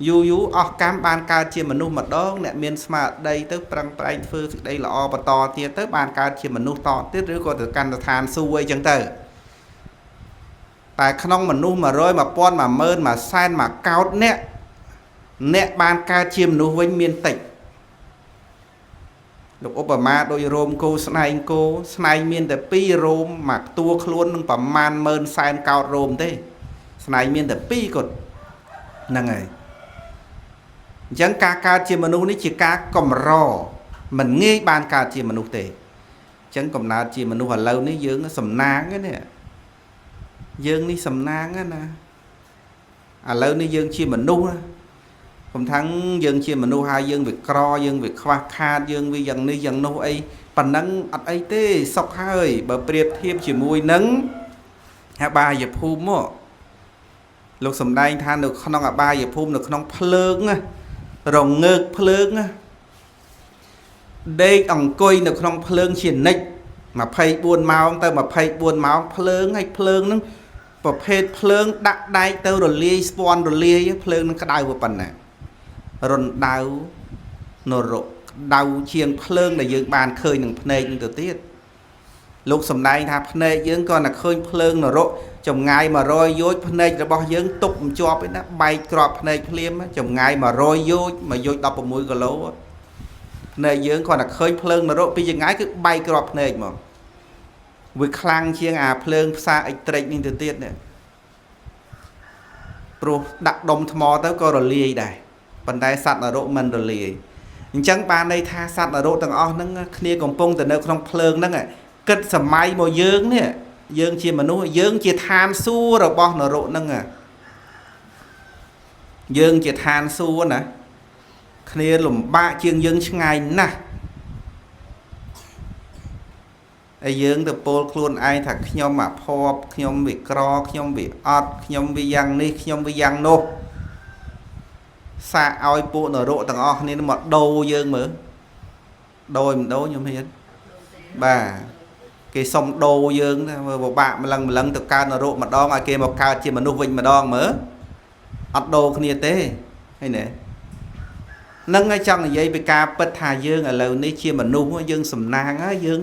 យូរយូរអស់កម្មបានកើតជាមនុស្សម្ដងអ្នកមានស្មារតីទៅប្រឹងប្រែងធ្វើសេចក្តីល្អបន្តទៀតទៅបានកើតជាមនុស្សតទៀតឬក៏ទៅកាន់ស្ថានសួគ៌អីចឹងទៅតែក្នុងមនុស្ស100 1000 10000 100,000 1កោដអ្នកបានកើតជាមនុស្សវិញមានតិចលោកឧបមាដោយរោមគោស្នែងគោស្នែងមានតែ2រោមមួយតួខ្លួននឹងប្រមាណម៉ឺនសែនកោដរោមទេស្នែងមានតែ2គត់ហ្នឹងហើយអញ្ចឹងការកើតជាមនុស្សនេះជាការកម្រមិនងាយបានកើតជាមនុស្សទេអញ្ចឹងកំណើតជាមនុស្សឥឡូវនេះយើងសំណាងនេះយើងនេះសំណាងណាឥឡូវនេះយើងជាមនុស្សកុំថាំងយើងជាមនុស្សហើយយើងវាក្រយើងវាខ្វះខាតយើងវាយ៉ាងនេះយ៉ាងនោះអីប៉ណ្ណឹងអត់អីទេសុខហើយបើប្រៀបធៀបជាមួយនឹងអបាយភូមិមកលោកសំដែងថានៅក្នុងអបាយភូមិនៅក្នុងភ្លើងរងើកភ្លើងដេកអង្គុយនៅក្នុងភ្លើងជានិច្ច24ម៉ោងទៅ24ម៉ោងភ្លើងហើយភ្លើងហ្នឹងប្រភេទភ្លើងដាក់ដែកទៅរលាយស្ពាន់រលាយភ្លើងនឹងក្តៅប៉ុណ្ណារណ្ដៅនរកក្តៅជាងភ្លើងដែលយើងបានឃើញនឹងភ្នែកនឹងទៅទៀត លោកសំដែងថាភ្នែកយើងក៏តែឃើញភ្លើងនរកចម្ងាយ100យោជន៍ភ្នែករបស់យើងទប់មិនជាប់ឯណាបែកក្របភ្នែកភ្លាមចម្ងាយ100យោជន៍មួយយោជន៍16គីឡូភ្នែកយើងគ្រាន់តែឃើញភ្លើងនរកពីចម្ងាយគឺបែកក្របភ្នែកមកវាខ្លាំងជាងអាភ្លើងផ្សារអិចត្រិចនេះទៅទៀតនេះព្រោះដាក់ដុំថ្មទៅក៏រលាយដែរប៉ុន្តែសត្វនរកមិនរលាយអញ្ចឹងបានន័យថាសត្វនរកទាំងអស់ហ្នឹងគ្នាកំពុងតែនៅក្នុងភ្លើងហ្នឹងគិតសម័យមកយើងនេះយើងជាមនុស្សយើងជាឋានសួគ៌របស់នរកហ្នឹងយើងជាឋានសួគ៌ណាគ្នាលំបាកជាងយើងឆ្ងាយណាស់ហើយយើងទៅពោលខ្លួនឯងថាខ្ញុំអាភ័ព្វខ្ញុំវាក្រខ្ញុំវាអត់ខ្ញុំវាយ៉ាងនេះខ្ញុំវាយ៉ាងនោះសាកឲ្យពួកនរកទាំងអស់គ្នាមកដូរយើងមើលដូរមិនដូរខ្ញុំហ៊ានបាទគេសុំដូរយើងណាពិបាកម្លឹងម្លឹងទៅកើតនរកម្ដងឲ្យគេមកកើតជាមនុស្សវិញម្ដងមើលអត់ដូរគ្នាទេឃើញទេនឹងឲ្យចង់និយាយពីការពិតថាយើងឥឡូវនេះជាមនុស្សយើងសំណាងហើយយើង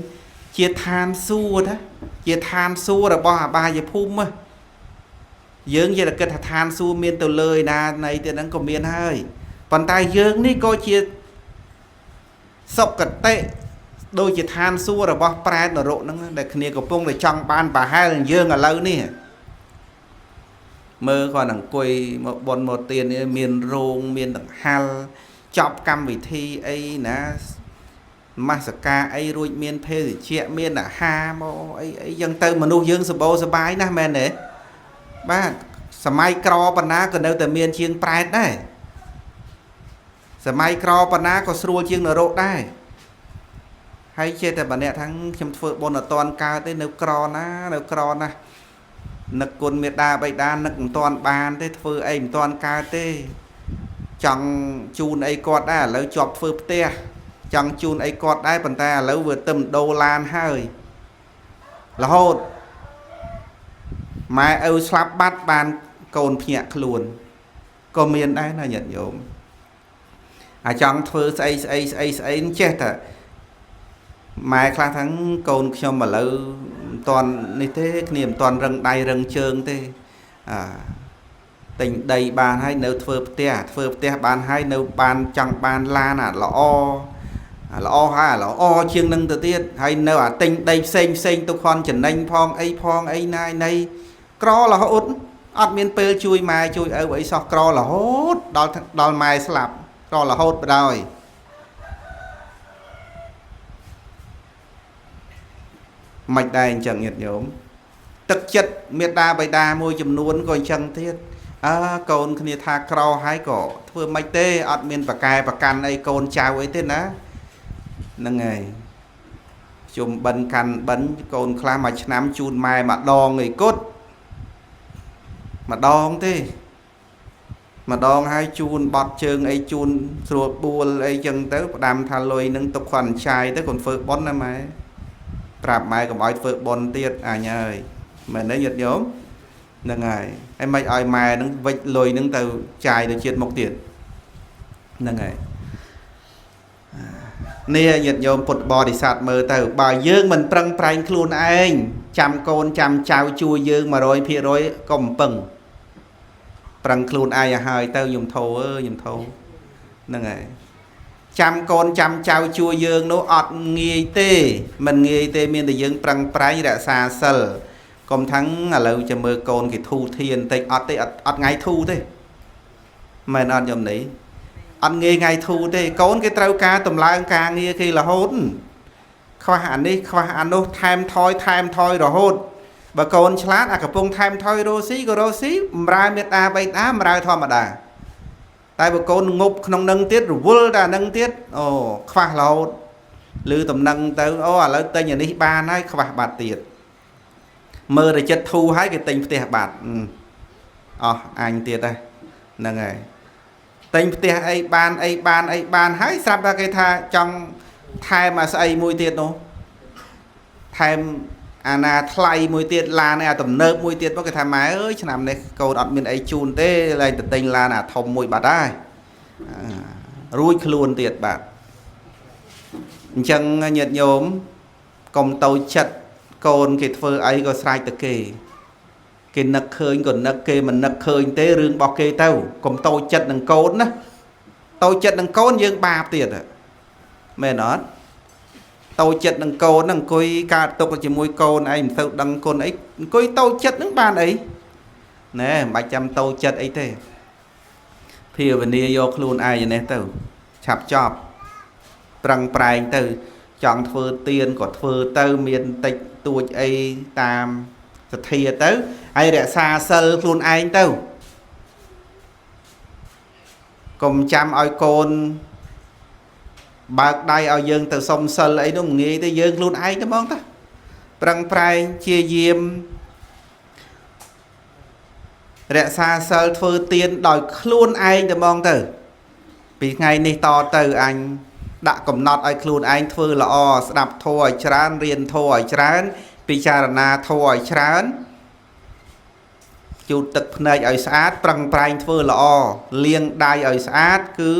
ជាឋានសួគ៌ណាជាឋានសួគ៌របស់អបាយភូមិយើងនិយាយតែគិតថាឋានសួគ៌មានទៅលើឯណានៃទៀតហ្នឹងក៏មានហើយប៉ុន្តែយើងនេះក៏ជាសុគតិដូចជាឋានសួគ៌របស់ប្រែតនរកហ្នឹងដែលគ្នាកំពុងតែចង់បានប្រហែលយើងឥឡូវនេះមើលគាត់អង្គុយមកប៉ុនមកទៀននេះមានរោងមានដង្ហាល់ចប់កម្មវិធីអីណាមសកាអីរួចមានភេសជ្ជៈមានអាហារមកអីអីយ៉ាងទៅមនុស្សយើងសបោសបាយណាស់មែនទេបាទសម័យក្របណ្ណាក៏នៅតែមានជាងប្រែតដែរសម័យក្របណ្ណាក៏ស្រួលជាងនរកដែរហើយចេះតែម្នាក់ថាខ្ញុំធ្វើបុណ្យអត់ទាន់កើតទេនៅក្រណានៅក្រណានឹកគុណមេដាបៃតានឹកមិនទាន់បានទេធ្វើអីមិនទាន់កើតទេចង់ជូនអីគាត់ដែរឥឡូវជាប់ធ្វើផ្ទះចង់ជូនអីគាត់ដែរប៉ុន្តែឥឡូវវាទៅដូរឡានហើយរហូតម៉ែឪស្លាប់បាត់បានកូនភ្ញាក់ខ្លួនក៏មានដែរណាញាតិញោមអាចង់ធ្វើស្អីស្អីស្អីស្អីចេះតែម៉ែខ្លះថាកូនខ្ញុំឥឡូវមិនទាន់នេះទេគ្នាមិនទាន់រឹងដៃរឹងជើងទេអាទិញដីបានហើយនៅធ្វើផ្ទះធ្វើផ្ទះបានហើយនៅបានចង់បានឡានអាល្អអាល្អហើយអាល្អជាងនឹងទៅទៀតហើយនៅអាទិញដីផ្សេងផ្សេងទៅខនចំណេញផងអីផងអីណាយណីក្ររហូតអត់មានពេលជួយម៉ែជួយឪអីសោះក្ររហូតដល់ម៉ែស្លាប់ក្ររហូតបណ្ដោយមិនដែរអញ្ចឹងញាតិញោមទឹកចិត្តមេដាបៃតាមួយចំនួនក៏អញ្ចឹងទៀតអើកូនគ្នាថាក្រហើយក៏ធ្វើមិនទេអត់មានប្រកែប្រកាន់អីកូនចៅអីទេណាហ្នឹងហើយជុំបិណ្ឌកាន់បិណ្ឌកូនខ្លះមួយឆ្នាំជូនម៉ែម្ដងអីគត់ម្ដងទេម្ដងហើយជូនបត់ជើងអីជូនស្រួលបួលអីចឹងទៅផ្ដាំថាលុយនឹងទុកខន់ចាយទៅកូនធ្វើបុណ្យណាម៉ែប្រាប់ម៉ែកុំឲ្យធ្វើបុណ្យទៀតអញអើយមែនទេញាតិញោមហ្នឹងហើយហើយមិនឲ្យម៉ែនឹងវិចលុយនឹងទៅចាយទៅជាតិមុខទៀតហ្នឹងហើយនេះញាតិញោមពុទ្ធបរិស័ទមើលទៅបើយើងមិនប្រឹងប្រែងខ្លួនឯងចាំកូនចាំចៅជួយយើង 100% កុំពឹងប្រឹងខ្លួនឯងឲ្យហើយទៅខ្ញុំធោអើយខ្ញុំធោហ្នឹងហើយចាំកូនចាំចៅជួយយើងនោះអត់ងាយទេមិនងាយទេមានតែយើងប្រឹងប្រែងរក្សាសិលកុំថាំងឥឡូវจะមើលកូនគេធូធានតិចអត់ទេអត់ថ្ងៃធូទេមែនអត់ញោមនេះអត់ងាយថ្ងៃធូទេកូនគេត្រូវការតម្លើងការងារគេរហូតខ្វះអានេះខ្វះអានោះថែមថយថែមថយរហូតបើកូនឆ្លាតអាកំពុងថែមថយរស់ស៊ីក៏រស់ស៊ីបំរើមេត្តាបៃតាបំរើធម្មតាតែបើកូនងប់ក្នុងនឹងទៀតរវល់តែនឹងទៀតអូខ្វះរហូតឬតំណឹងទៅអូឥឡូវទិញអានេះបានហើយខ្វះបាត់ទៀតមើលតែចិត្តធូរហើយគេទិញផ្ទះបាត់អស់អញទៀតដែរហ្នឹងហើយទិញផ្ទះអីបានអីបានអីបានហើយស្រាប់តែគេថាចង់ថែមអាស្អីមួយទៀតនោះថែមអាណាថ្លៃមួយទៀតឡានអាទំនើបមួយទៀតមកគេថាម៉ែអើយឆ្នាំនេះកូនអត់មានអីជូនទេឡើងទៅទិញឡានអាធំមួយបាត់ហើយរួចខ្លួនទៀតបាទអញ្ចឹងញាតិញោមកុំតូចចិត្ត កូនគេធ្វើអីក៏ស្រេចតែគេគេនឹកឃើញក៏នឹកគេមិននឹកឃើញទេរឿងរបស់គេទៅកុំតូចចិត្តនឹងកូនណាតូចចិត្តនឹងកូនយើងបាបទៀតមែនអត់តូចចិត្តនឹងកូនហ្នឹងអង្គុយកើតទុកជាមួយកូនឯងមិនទៅដឹងគុណអីអង្គុយតូចចិត្តហ្នឹងបានអីណែមិនបាច់ចាំតូចចិត្តអីទេភាវនាយកខ្លួនឯងនេះទៅឆាប់ចប់ប្រឹងប្រែងទៅចង់ធ្វើទៀនក៏ធ្វើទៅមានតិចតួចអីតាមសទ្ធាទៅហើយរក្សាសិលខ្លួនឯងទៅកុំចាំឲ្យកូនបើកដៃឲ្យយើងទៅសុំសិលអីនោះងាយទេយើងខ្លួនឯងទៅហ្មងតាប្រឹងប្រែងជាយាមរក្សាសិលធ្វើទៀនដោយខ្លួនឯងទៅហ្មងទៅពីថ្ងៃនេះតទៅអញដាក់កំណត់ឲ្យខ្លួនឯងធ្វើល្អស្ដាប់ធម៌ឲ្យច្រើនរៀនធម៌ឲ្យច្រើនពិចារណាធម៌ឲ្យច្រើនជូតទឹកភ្នែកឲ្យស្អាតប្រឹងប្រែងធ្វើល្អលាងដៃឲ្យស្អាតគឺ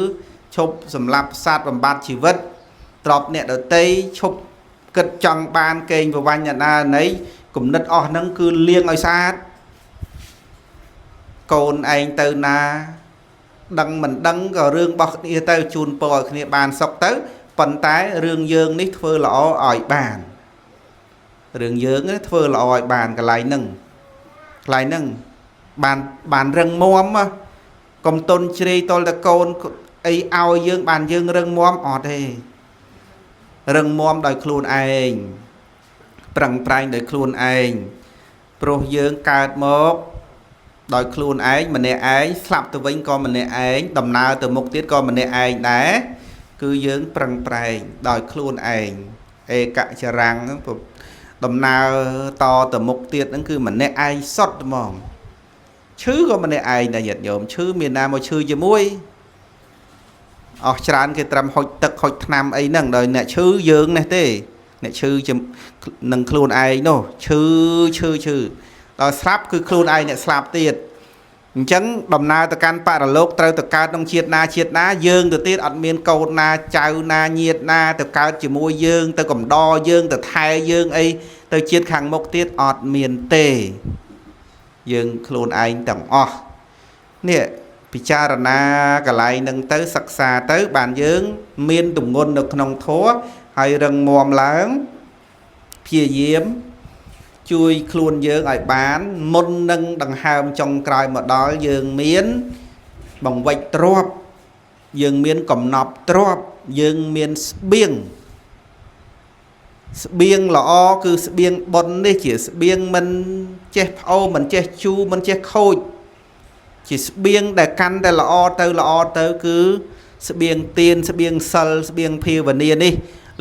ឈប់សម្លាប់សត្វបំបត្តិជីវិតទ្របអ្នកដតីឈប់គិតចង់បានកេងប្រវ័ញ្ចណានៃគំនិតអស់ហ្នឹងគឺលាងឲ្យស្អាតកូនឯងទៅណាដឹងមិនដឹងក៏រឿងរបស់គ្នាទៅជូនពរឲ្យគ្នាបានសុខទៅប៉ុន្តែរឿងយើងនេះធ្វើល្អឲ្យបានរឿងយើងនេះធ្វើល្អឲ្យបានកន្លែងហ្នឹងកន្លែងហ្នឹងបានរឹងមាំកុំទុនជ្រាយតលតកូនអីឲ្យយើងបានយើងរឹងមាំអត់ទេរឹងមាំដោយខ្លួនឯងប្រឹងប្រែងដោយខ្លួនឯងព្រោះយើងកើតមកដោយខ្លួនឯងម្នាក់ឯងស្លាប់ទៅវិញក៏ម្នាក់ឯងដំណើរទៅមុខទៀតក៏ម្នាក់ឯងដែរគឺយើងប្រឹងប្រែងដោយខ្លួនឯងឯកចរាំងដំណើរតទៅមុខទៀតហ្នឹងគឺម្នាក់ឯងសុទ្ធហ្មងឈឺក៏ម្នាក់ឯងដែរញាតិញោមឈឺមានណាមកឈឺជាមួយអស់ច្រើនគេត្រឹមហុចទឹកហុចថ្នាំអីហ្នឹងដោយអ្នកឈឺយើងនេះទេអ្នកឈឺនឹងខ្លួនឯងនោះឈឺឈឺឈឺដល់ស្លាប់គឺខ្លួនឯងអ្នកស្លាប់ទៀតអញ្ចឹងដំណើរទៅកាន់បរលោកត្រូវទៅកើតក្នុងជាតិណាជាតិណាយើងទៅទៀតអត់មានកូនណាចៅណាញាតិណាទៅកើតជាមួយយើងទៅកំដរយើងទៅថែយើងអីទៅជាតិខាងមុខទៀតអត់មានទេយើងខ្លួនឯងទាំងអស់នេះពិចារណាកន្លែងនឹងទៅសិក្សាទៅបានយើងមានទម្ងន់នៅក្នុងធម៌ហើយរឹងមាំឡើងព្យាយាមជួយខ្លួនយើងឲ្យបានមុននឹងដង្ហើមចុងក្រោយមកដល់យើងមានបង្វិចទ្រព្យយើងមានកំណប់ទ្រព្យយើងមានស្បៀងស្បៀងល្អគឺស្បៀងបុណ្យនេះជាស្បៀងមិនចេះផ្អូមិនចេះជូរមិនចេះខូចជាស្បៀងដែលកាន់តែល្អទៅល្អទៅគឺស្បៀងទានស្បៀងសិលស្បៀងភាវនានេះ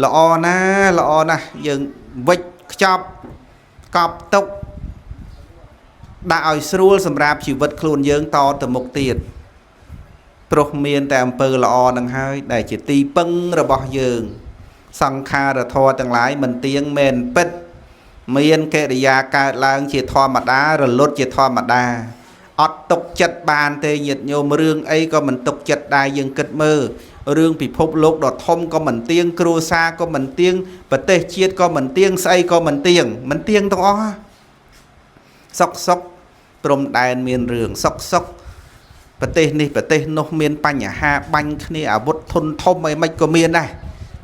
ល្អណាស់ល្អណាស់យើងវិចខ្ចប់កប់ទុកដាក់ឲ្យស្រួលសម្រាប់ជីវិតខ្លួនយើងតទៅមុខទៀតព្រោះមានតែអំពើល្អនឹងហើយដែលជាទីពឹងរបស់យើងសង្ខារធម៌ទាំងឡាយមិនទៀងមែនពិតមានកិរិយាកើតឡើងជាធម្មតារលត់ជាធម្មតាអត់ទុកចិត្តបានទេញាតិញោមរឿងអីក៏មិនទុកចិត្តដែរយើងគិតមើលរឿងពិភពលោកដ៏ធំក៏មិនទៀងគ្រួសារក៏មិនទៀងប្រទេសជាតិក៏មិនទៀងស្អីក៏មិនទៀងមិនទៀងទាំងអស់សុកសុកព្រំដែនមានរឿងសុកសុកប្រទេសនេះប្រទេសនោះមានបញ្ហាបាញ់គ្នាអាវុធធនធំអីមិនក៏មានដែរ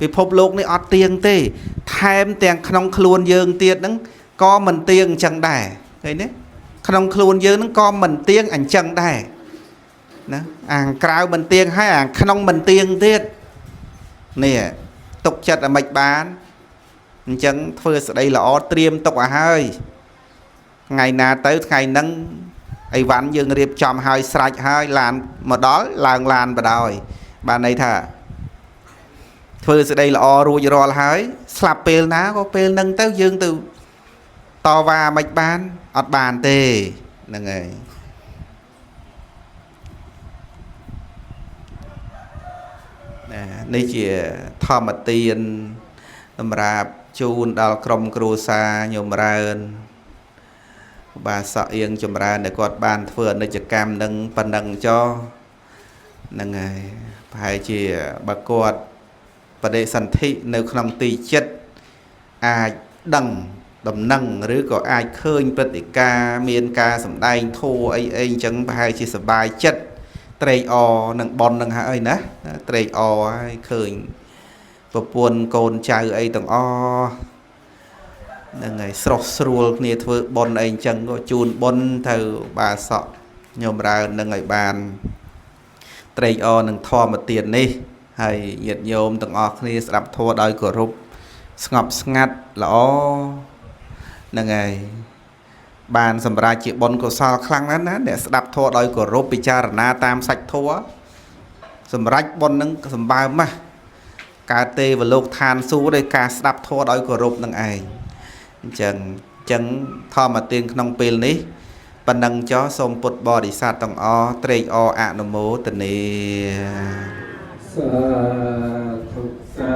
ពិភពលោកនេះអត់ទៀងទេថែមទាំងក្នុងខ្លួនយើងទៀតហ្នឹងក៏មិនទៀងអញ្ចឹងដែរឃើញទេក្នុងខ្លួនយើងហ្នឹងក៏មិនទៀងអញ្ចឹងដែរណាអាងក្រៅមិនទៀងហើយអាងក្នុងមិនទៀងទៀតនេះទុកចិត្តឲ្យមិនបានអញ្ចឹងធ្វើស្ដីល្អត្រៀមទុកឲ្យហើយថ្ងៃណាទៅថ្ងៃហ្នឹងអីវ៉ាន់យើងរៀបចំហើយស្រេចហើយឡានមកដល់ឡើងឡានបដ ாய் បានន័យថាធ្វើស្ដីល្អរួចរាល់ហើយស្លាប់ពេលណាក៏ពេលហ្នឹងទៅយើងទៅតវ៉ាមិនបានអត់បានទេហ្នឹងហើយនេះជាធម្មទានសម្រាប់ជូនដល់ក្រុមគ្រួសារញោមរើនបាទសក់អៀងចម្រើនដែលគាត់បានធ្វើអនិច្ចកម្មនឹងប៉ុណ្ណឹងចោហ្នឹងហើយប្រហែលជាបើគាត់បដិសន្ធិនៅក្នុងទីចិត្តអាចដឹង ដំណឹងឬក៏អាចឃើញព្រឹត្តិការណ៍មានការសម្ដែងធម៌អីអីអញ្ចឹងប្រហែលជាសប្បាយចិត្តត្រេកអរនឹងប៉ុននឹងហើយណាត្រេកអរហើយឃើញប្រពន្ធកូនចៅអីទាំងអស់ហ្នឹងហើយស្រស់ស្រួលគ្នាធ្វើបុណ្យអីអញ្ចឹងក៏ជូនបុណ្យទៅបាសកញោមរើននឹងឲ្យបានត្រេកអរនឹងធម្មទាននេះហើយញាតិញោមទាំងអស់គ្នាស្ដាប់ធម៌ដោយគោរពស្ងប់ស្ងាត់ល្អហ្នឹងហើយបានសម្រាប់ជាបុណ្យកុសលខ្លាំងណាស់ណាអ្នកស្ដាប់ធម៌ដោយគោរពពិចារណាតាមសាច់ធម៌សម្រាប់បុណ្យនឹងសម្បើមណាស់កើតទេវលោកឋានសួគ៌ដោយការស្ដាប់ធម៌ដោយគោរពនឹងឯងអញ្ចឹងធម្មទានក្នុងពេលនេះប៉ុណ្ណឹងចុះសូមពុទ្ធបរិស័ទទាំងអស់ត្រេកអរអនុមោទនា សាធុសា